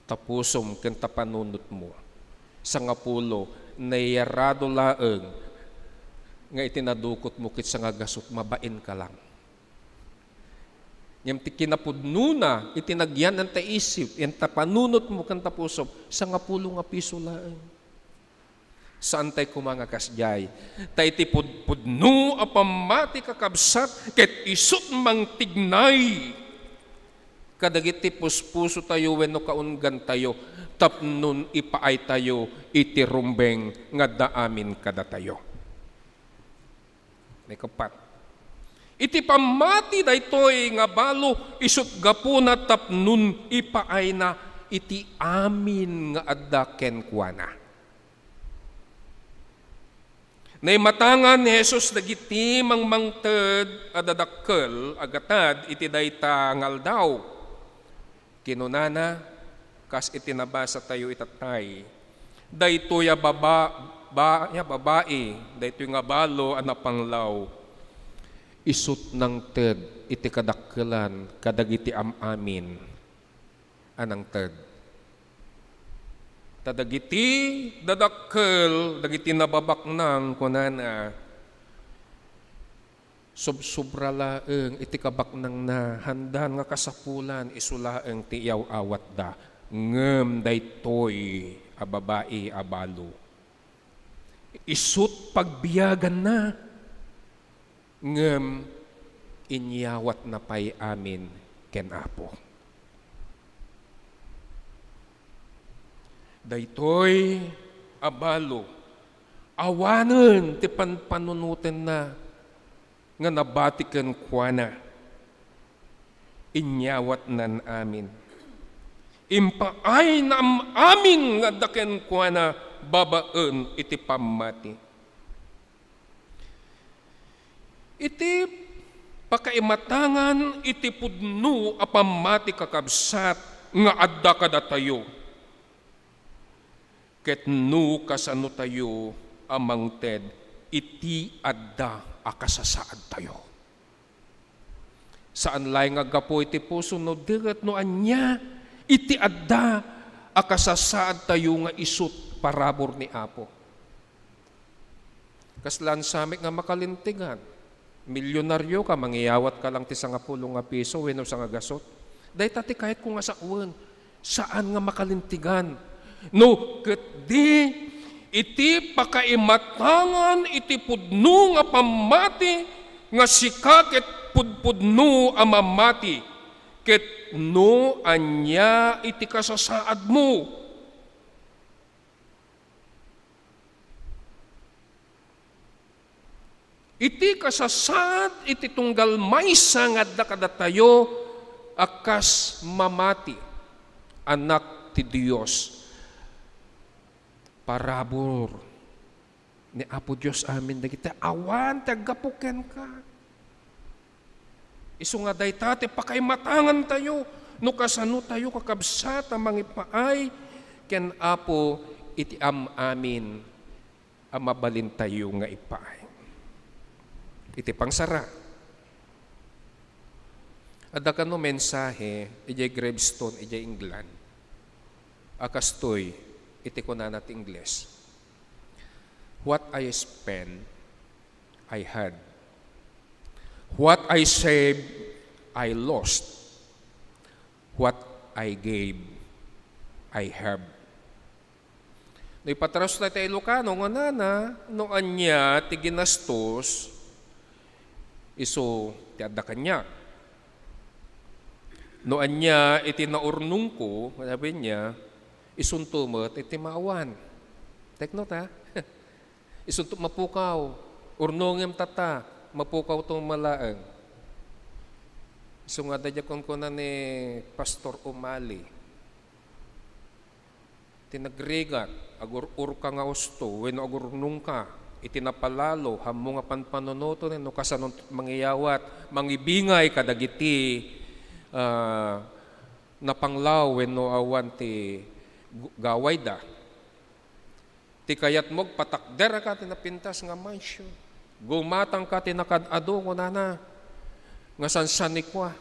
ta pusom ken ta panunot mo, sangapulo, nayarado laeng nga iti nadukot mo ket sangagasut, mabain ka lang. Ngem ti kinapudnona, iti nagyan ta isip, yan ta panunot mo ken ta pusom, sangapulo nga piso laeng." Saantay koma nga kasdiay. Ta iti pudpudno a pammati, kakabsat, ket isut' mangtignay kadagiti puspusotayo wenno kaunggantayo tapno ipaaytayo iti rumbeng nga adda amin kadatayo. Maikappat. Iti pammati daytoy nga balo, isut' gapuna tapno ipaayna iti amin nga adda kenkuana. Naimatangan ni Jesus dagiti mangmangted a dadakkel a gatad iti dayta nga aldaw. Kinunana, kas iti nabasatayo itatay, "Daytoy a baba-, ba-, a babai, daytoy nga balo a napanglaw, isut' nangted iti kadakkelan kadagiti am-amin a nangted." Ta dagiti dadakkel, dagiti nababaknang, kunana, subsobra laeng iti kabaknangna, haandan nga kasapulan, isu laeng ti iyaw-awatda. Ngem daytoy a babai a balo, isut' pagbiaganna, ngem inyawatna pay amin ken Apo. Daytoy a balo, awanen ti panpanunotenna nga nabati kenkuana. Inyawatnan amin. Impaayna am-amin nga adda kenkuana babaen iti pammati. Iti pakaimatangan iti pudno a pammati, kakabsat, nga adda kadatayo, ket no kasanotayo a mangted iti adda a kasasaadtayo. Saan laeng nga aggapu iti puso no di ket no ania iti adda a kasasaadtayo nga isut' parabur ni Apo. Kasla saanmi nga makalintegan. Milyonaryo ka, mangiyawat ka lang ti sangapulo nga piso wenno sangagasut. Dayta ti kayatko nga sawen. Saan nga makalintegan. No ket di, iti pakaimatangan iti pudno nga pammati nga sika ket pudpudno a mamati, ket no ania iti kasasaadmo. Iti kasasaad iti tunggal maysa nga adda kadatayo a kas mamati, anak ti Dios, parabur ni Apo Dios amin dagiti awan ti aggapu kenka. Isu nga dayta ti pakaimatangantayo no kasanotayo, kakabsat, a mangipaay ken Apo iti am-amin a mabalintayo nga ipaay. Iti pangsara, adda kano mensahe idiay gravestone idiay England a kastoy iti kunana ti Ingles, "What I spend, I had. What I save, I lost. What I gave, I have." No ipatras tayo ti Ilocano, ngunana, no ania ti ginastos, Isu ti adda kaniak. No ania iti naurnongko, sabi niya, isunto met iti maawan. Take note, ha? Isunto mapukaw. Urnongem tata, mapukawto malaeng. Isu nga adda diay kunkuna ni Pastor Umali. Ti nagrigat, agur-urka nga usto, wenno agurnongka iti napalalo, hammo nga panpanunoten, no kasano mangiyawat, mangibingay kadagiti, ah, napanglaw wenno awan ti gu-, gawayda. Ti kayatmo, agpatakderka ti napintas nga mansion. Gumatangka ti nakaad-adu, kunana, nga sansanikua.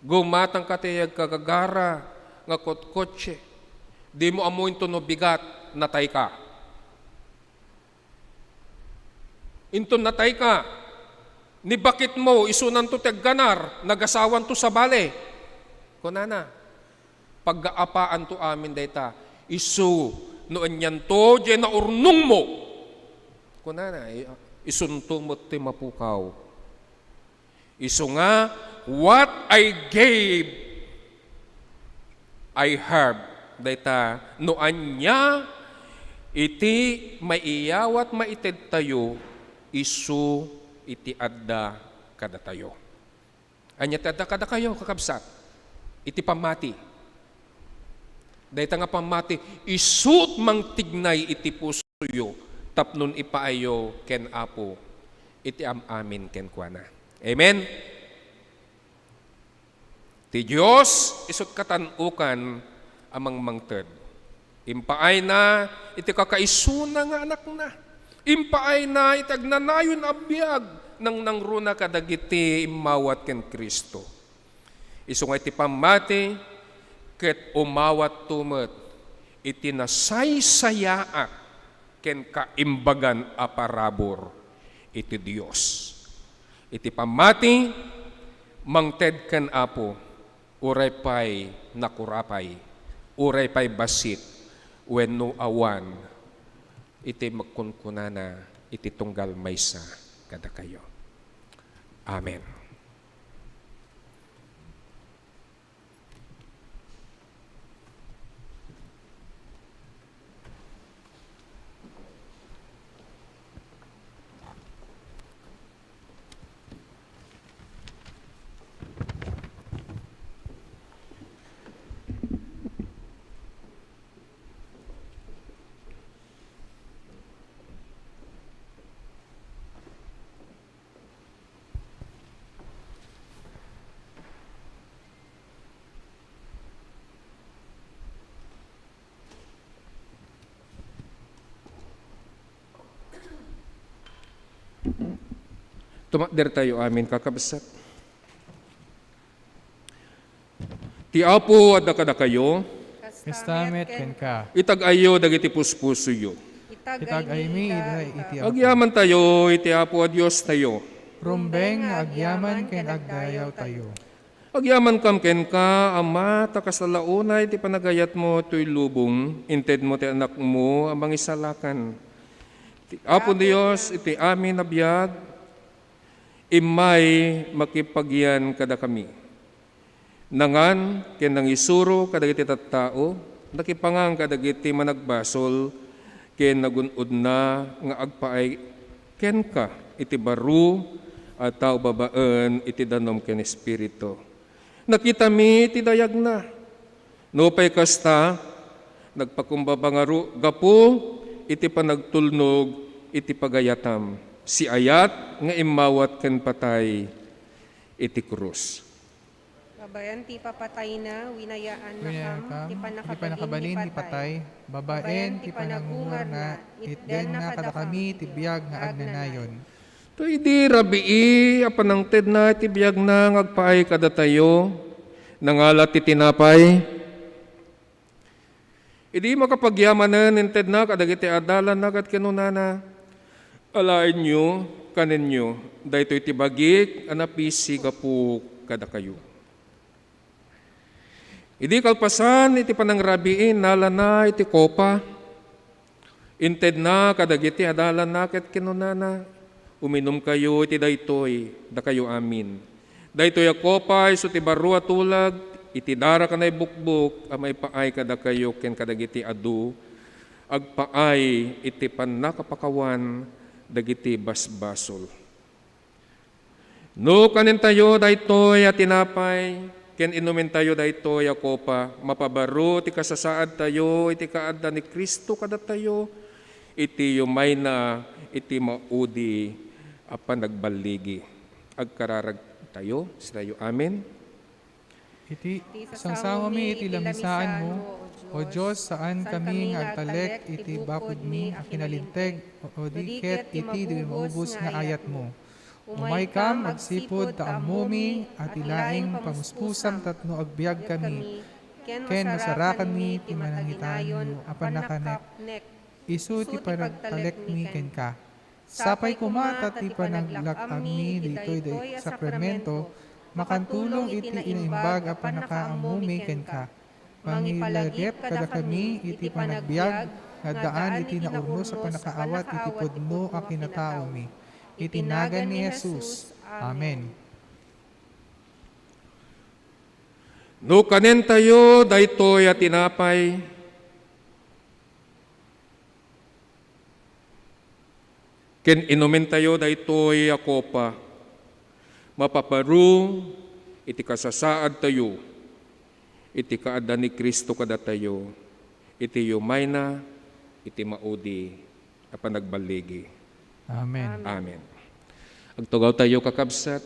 Gumatangka ti agkagagara nga kotkotse. Dimo ammo inton no bigat, natayka. Inton natayka, ni baketmo, isunanto ti agganar, nagasawanto sabali. Kunana, paggaapaanto amin dayta, isu no anianto diay naurnongmo. Kunana, i-, isunto met ti mapukaw. Isu nga, "What I gave, I have." Dayta, no ania iti maiyawat maitedtayo, isu iti adda kadatayo. Ania ti adda kadakayo, kakabsat? Iti pammati. Dayta nga pammati, isu ti mangtignay iti pusoyo tapno ipaayyo ken Apo iti am-amin kenkuana. Amen? Ti Dios isu ti katan-okan a mangmangted. Impaayna iti kakaisuna nga Anakna. Impaayna iti agnanayon a biag, nangnangruna kadagiti immawat ken Cristo. Isu nga iti pammati, ket umawatto met iti nasaysayaat ken kaimbagan a parabur iti Dios. Iti pammati, mangted ken Apo, uray pay nakurapay, uray pay bassit, wenno awan iti makunkunana iti tunggal maysa kadakayo. Amen. Tumakdertayo amin, kakabsat. Ti Apo adda kadakayo. Kasta met kenka. Itag-ayyo dagiti puspusoyo. Itag-aymi ida iti Apo. Agyamantayo iti Apo a Diostayo. Rumbeng nga agyaman ken agdayawtayo. Agyamankam kenka, Ama, ta kasla la unay ti panagayatmo toy lubong, intedmo ti Anakmo a Mangisalakan. Ti Apo Dios iti amin a biag, immay makipagyan kadakami. Nangan ken nangisuro kadagiti tattao, nakipangan kadagiti managbasol, ken nagun-odna nga agpaay kenka iti baro a tao babaen iti danum ken espiritu. Nakitami ti dayagna. Nupay kasta, nagpakumbaba ngarud gapu iti panagtulnog iti pagayatam, siayat nga immawat ken patay iti krus. Babaen ti ipapatayna, winayaannakam ti pannakabalin ti patay. Babaen ti panangungarna, itdanna kadakami ti biag nga agnanayon. Ta idi rabii a panangtedna iti biagna nga agpaay kadatayo, nangala ti tinapay. Idi makapagyamanen, intedna kadagiti adalanna ket kinunana, "Alaenyo, kanenyo, daytoy ti bagik a napisi gapu kadakayo." Idi kalpasan iti panangrabii, nalana iti kopa, intedna kadagiti adalanna ket kinunana, Uminumkayo iti daytoy, dakayo amin. Daytoy a kopa isu ti baro a tulag iti dara ken naibukbok a maipaay kadakayo ken kadagiti adu agpaay iti pannakapakawan dagiti basbasol. No kanentayo daytoy a tinapay ken inumentayo daytoy a kopa, mapabaro ti kasasaadtayo iti kaadda ni Cristo kadatayo iti yumayna iti maudi a panagballigi. Agkararagtayo, sinayo amin. Iti sangsangomi iti lamisaanmo, O Dios, saan kami nga agtalek iti bakodmi a kinalinteg, o di ket iti di maubos nga ayatmo. Umaykam agsipud ta ammomi a ti laing pamuspusam tapno agbiagkami, ken masarakanmi ti manangitayo a pannakanek. Isu ti panagtalekmi kenka. Sapay koma ta ti panaglak-ammi ditoy a sakramento makantulong iti naimbag a pannakaammomi kenka. Mangiladep kadakami iti panagbiag nga addaan iti naurnos a pannakaawat iti pudno a kinataomi. Iti nagan ni Jesus. Amen. No kanentayo daytoy a tinapay, ken inumentayo daytoy a kopa, mapaparo iti kasasaadtayo iti kaadda ni Cristo kadatayo iti yumayna iti maudi a panagballigi. Amen. Amen. Agtugawtayo, kakabsat.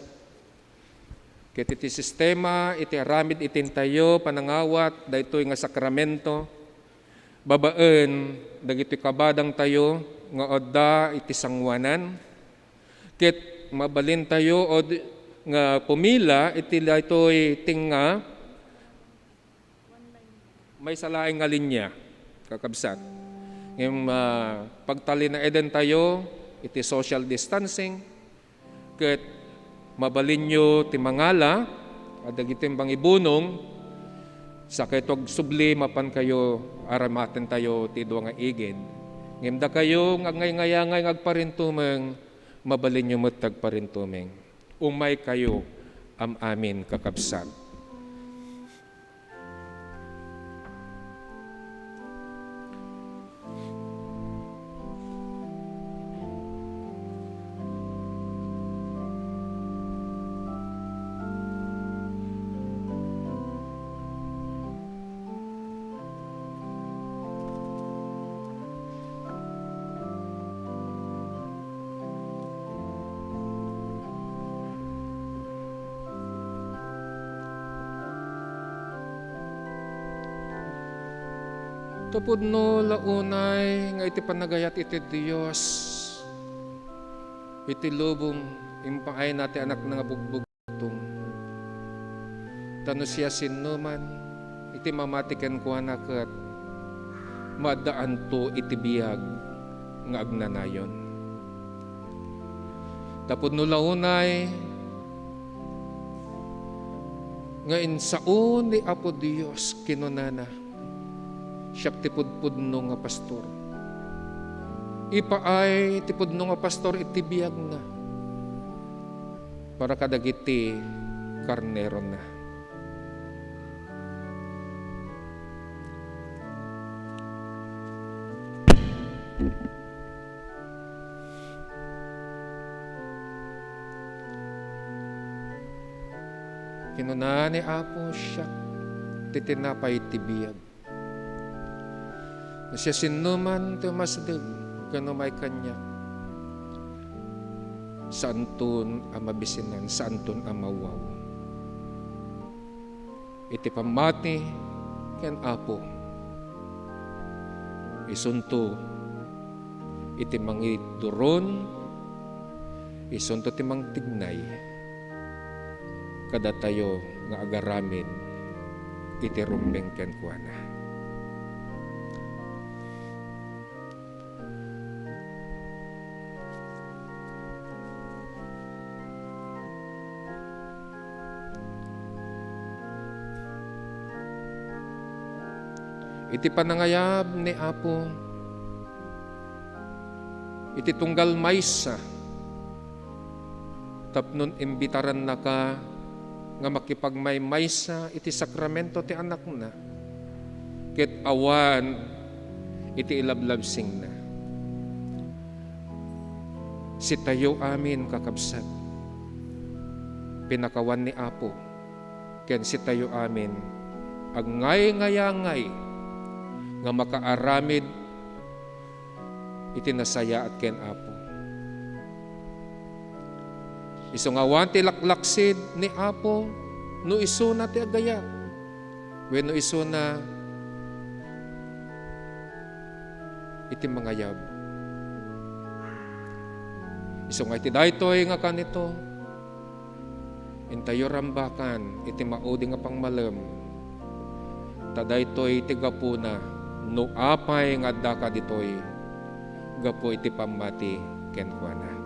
Ket iti sistema iti aramid iti intayo panangawat daytoy nga sakramento, babaen dagiti kabadangtayo nga adda iti sangoanan, ket mabalintayo od-, nga pumila iti daytoy tenga maysa laeng nga linia, kakabsat. Ngem, ah, pagtalinaedentayo iti social distancing, ket mabalinyo ti mangala a dagiti mangibunong, sakayto agsubli mapankayo aramatentayo ti dua nga igid. Ngem dakayo nga agngayngayangay nga agparintumeng, mabalinyo met ti agparintumeng. Umaykayo am-amin, kakabsat. Ta pudno la unay nga iti panagayat iti Dios, iti lubong impaayna ti Anakna nga bugbugtong. Ta no siasinoman iti mamati kenkuana ket maaddaanto iti biag nga agnanayon. Ta pudno la unay nga insao ni Apo Dios, kinunana, "Siak ti pudpudno nga pastor. Ipaay ti pudno nga pastor iti biagna para kadagiti karnerona." Kinuna ni Apo, "Siak ti tinapay ti biag. No siasinoman ti umasdeg ken umay kaniak, saanton a mabisinan, saanton a mawaw." Iti pammati ken Apo, isunto iti mangiduron, isunto ti mangtignay kadatayo nga agaramid iti rumbeng kenkuana. Iti panangayab ni Apo, iti tunggal maysa, tapno imbitarannaka nga makipagmaymaysa iti sakramento ti Anakna, ket awan iti ilablabsingna. Sitayo amin, kakabsat, pinakawan ni Apo, ken sitayo amin agngayngayangay nga makaaramid iti nasayaat ken Apo. Isu nga awan ti laklaksid ni Apo no isuna ti agayat wenno isuna iti mangayab. Isu nga iti daytoy nga kanito, intayo rambakan iti maudi nga pangmalem, ta daytoy ti gapuna no apay nga addaka ditoy gapu iti pammati kenkuana.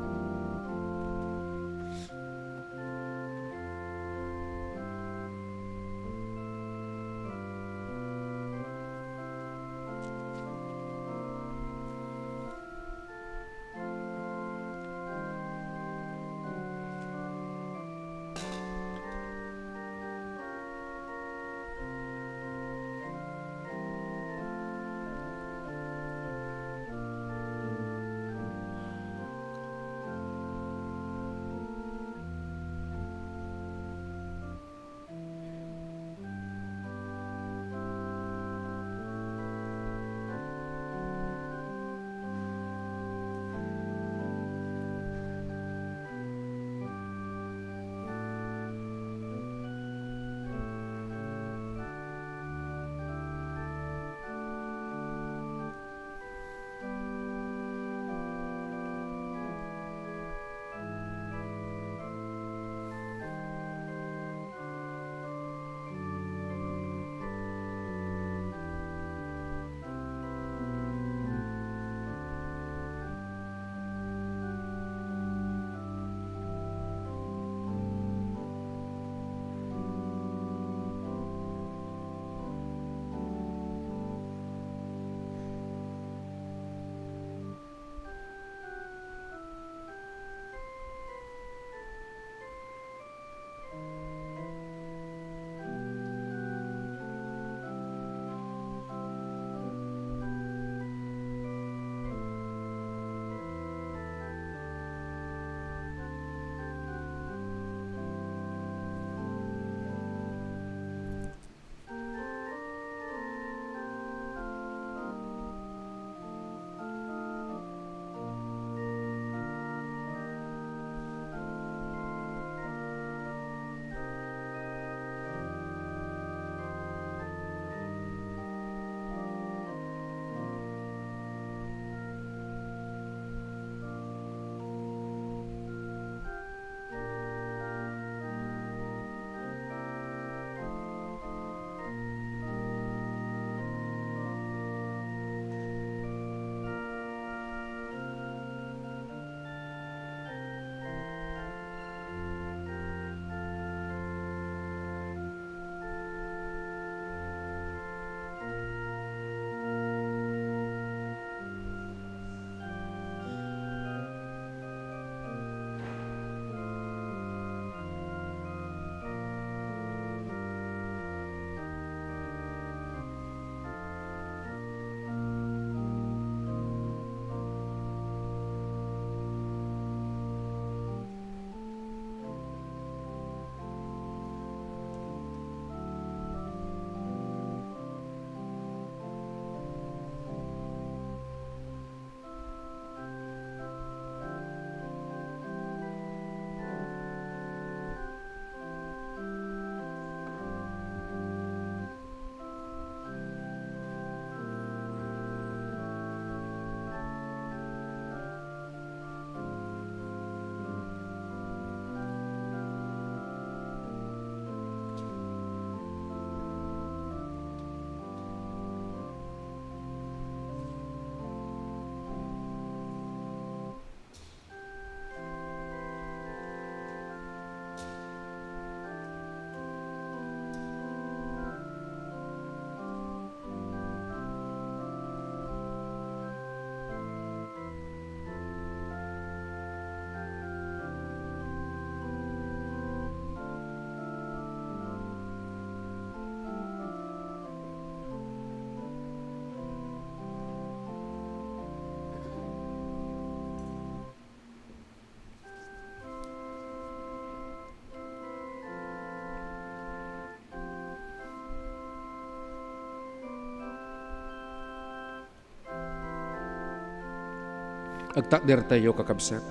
Agtakdertayo, kakabsat.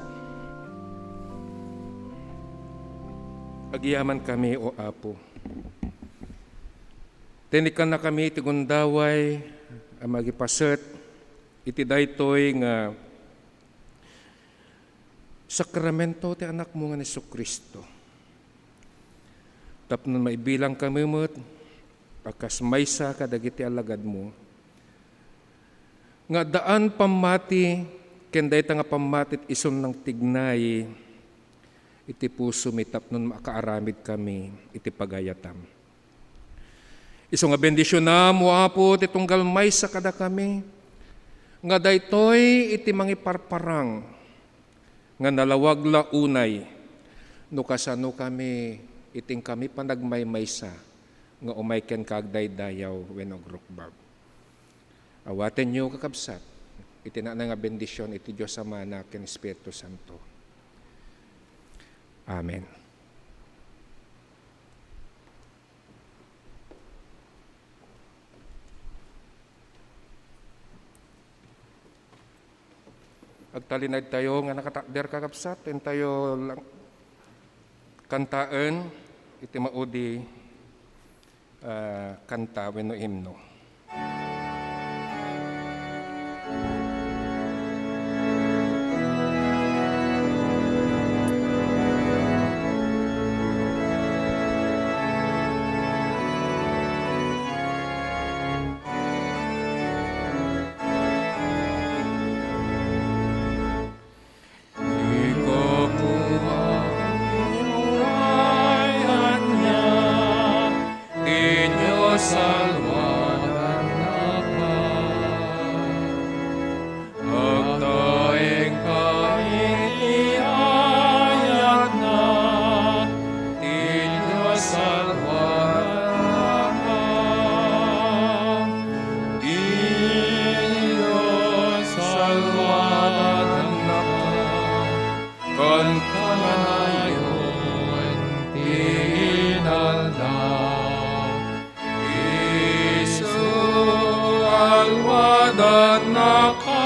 Agyamankami, O Apo. Tinikannakami iti gundaway a makipaset iti daytoy nga sakramento ti Anakmo nga ni Jesu-Cristo. Tapno maibilangkami met a kas maysa kadagiti alagadmo, nga addaan pammati ken dayta nga pammati ti isun nangtignay iti pusomi tapno makaaramidkami iti pagayatam. Isu nga bendisionam, O Apo, ti tunggal maysa kadakami, nga daytoy iti mangiparparang nga nalawag la unay no kasano kami iti inkami panagmaymaysa nga umay kenka agdaydayaw wenno agrukbab. Awatenyo, kakabsat, iti naanay nga bendision iti Dios Amana ken Espiritu Santo. Amen. Agtalinaedtayo nga nakatakder, kakabsat, intayo lang kantaen iti maudi a kanta wenno himno. Ikapuak ti uray ania ti Dios salwadannaka. Agtaengka iti ayatna, ti Dios salwadannaka. Ti Dios salwadannaka, ken kanayon ti inaldaw. Isu, salwadannaka,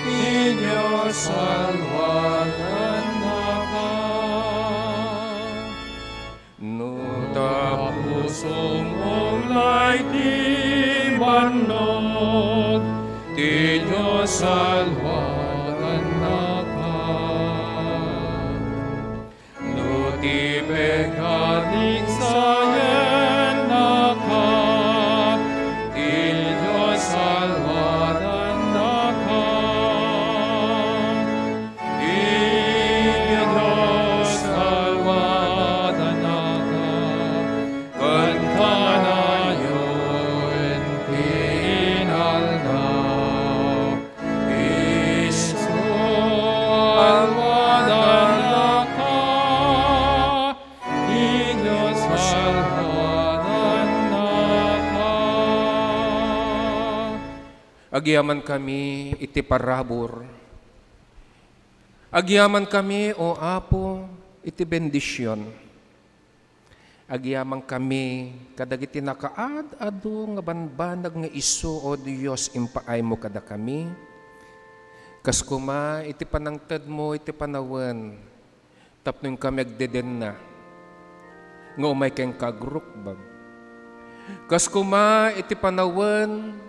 ti Dios salwadannaka. No ta pusom unay ti bannog, ti Dios salwadannaka. No ti pekkadik sayennaka, ti Dios salwadannaka. Ti Dios salwadannaka, ken kanayon ti inaldaw. Isu, salwadannaka, ti Dios salwadannaka. Agyamankami iti parabur. Agyamankami, O Apo, iti bendision. Agyamankami kadagiti nakaad-adu nga banbanag nga isu, O Dios, impaaymo kadakami. Kas koma iti panangtedmo iti panawen tapno inkami agdedenna nga umay kenka agrukbab. Kas koma iti panawen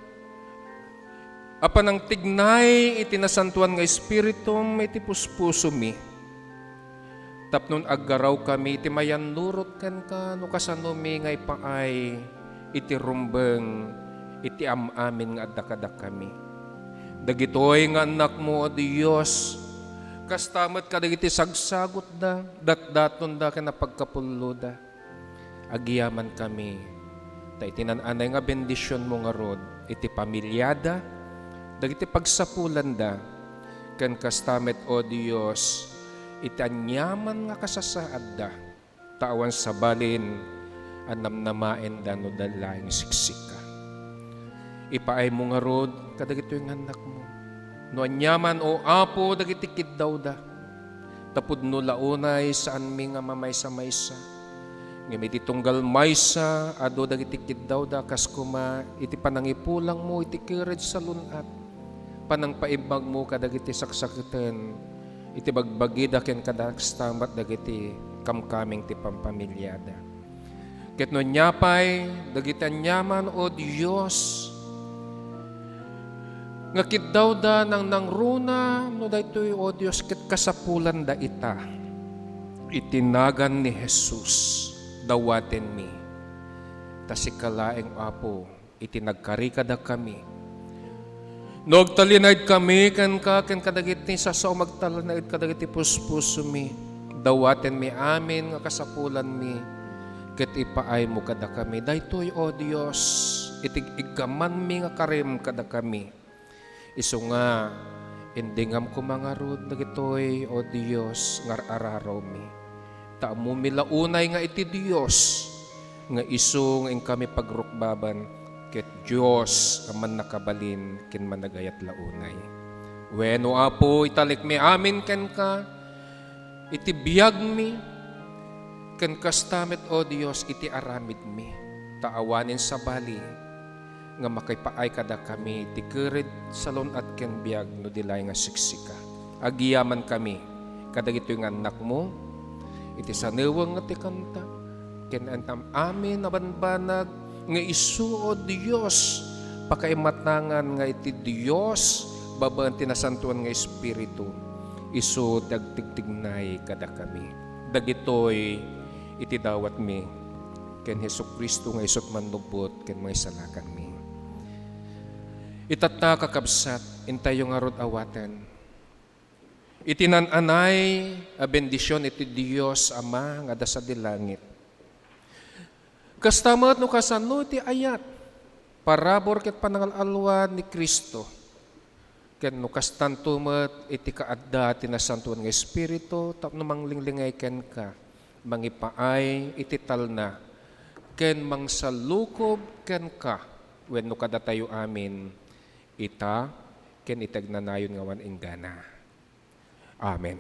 a panangtignay iti Nasantoan nga Espiritum iti puspusomi, tapno aggarawkami iti mayannurot kenka no kasanomi nga ipaay iti rumbeng iti am-amin nga adda kadakami. Dagitoy nga annakmo, O Dios, kasta met kadagiti sagsagutda, datdatonda ken napagkapulloda. Agyamankami, ta iti naan-anay nga bendisionmo ngarud iti pamiliada, dagiti pagsapulanda, ken kasta met, O Dios, iti aniaman nga kasasaadda, ta awan sabalin a namnamaenda no adda laeng siksika. Ipaaymo ngarud kadagitoy nga annakmo no aniaman, O Apo, dagiti kiddawda. Ta pudno la unay saanmi nga mamaysa-maysa, ngem iti tunggal maysa, adu dagiti kiddawda kas koma iti panangipulangmo iti kired salun-at. panangpaimbagmo kadagiti saksakiten iti bagbagida ken kasta met dagiti kamkameng ti pampamiliada. Ket no ania pay dagiti aniaman, O Dios, nga kiddawda nangnangruna, no daytoy, O Dios, ket kasapulanda ita iti nagan ni Jesus, dawatenmi. Ta sika laeng, Apo, iti nagkari kadakami. No agtalinaedkami kenka ken kadagiti sasao, agtalinaed kadagiti puspusomi, dawatenmi amin nga kasapulanmi, ket ipaaymo kadakami. Daytoy, O Dios, iti iggamanmi nga karim kadakami. Isu nga, indingam koma ngarud dagitoy, O Dios, nga ar-ararawmi. Ta ammomi la unay nga iti Dios nga isu nga inkami pagrukbaban, ket Dios a mannakabalin ken managayat la unay. Wenno, Apo, italekmi amin kenka iti biagmi, ken kasta met, O Dios, iti aramidmi. Ta awanen sabali nga makipaay kadakami ti kered, salun-at ken biag no di laeng nga siksika. Agyamankami kadagitoy nga annakmo iti saneweng nga ti kanta, ken am-amin a bambanag nga isu, O Dios, pakaimatangan nga iti Dios babaen ti Nasantoan nga Espiritu, isu ti agtigtignay kadakami. Dagitoy iti dawatmi ken Jesu-Cristo nga isut' mannubbot ken mangisalakanmi. Itatta, kakabsat, intayo ngarud awaten iti naan-anay a bendision iti Dios Ama nga adda sadi langit. Kasta met no kasano iti ayat, parabur ket panangal-alwa ni Cristo. Ken no kastanto met iti kaadda ti Nasantoan nga Espiritu tapno manglinglingay kenka, mangipaay iti talna, ken mangsallukob kenka wenno kadatayo amin, ita ken iti agnanayon nga awan inggana. Amen.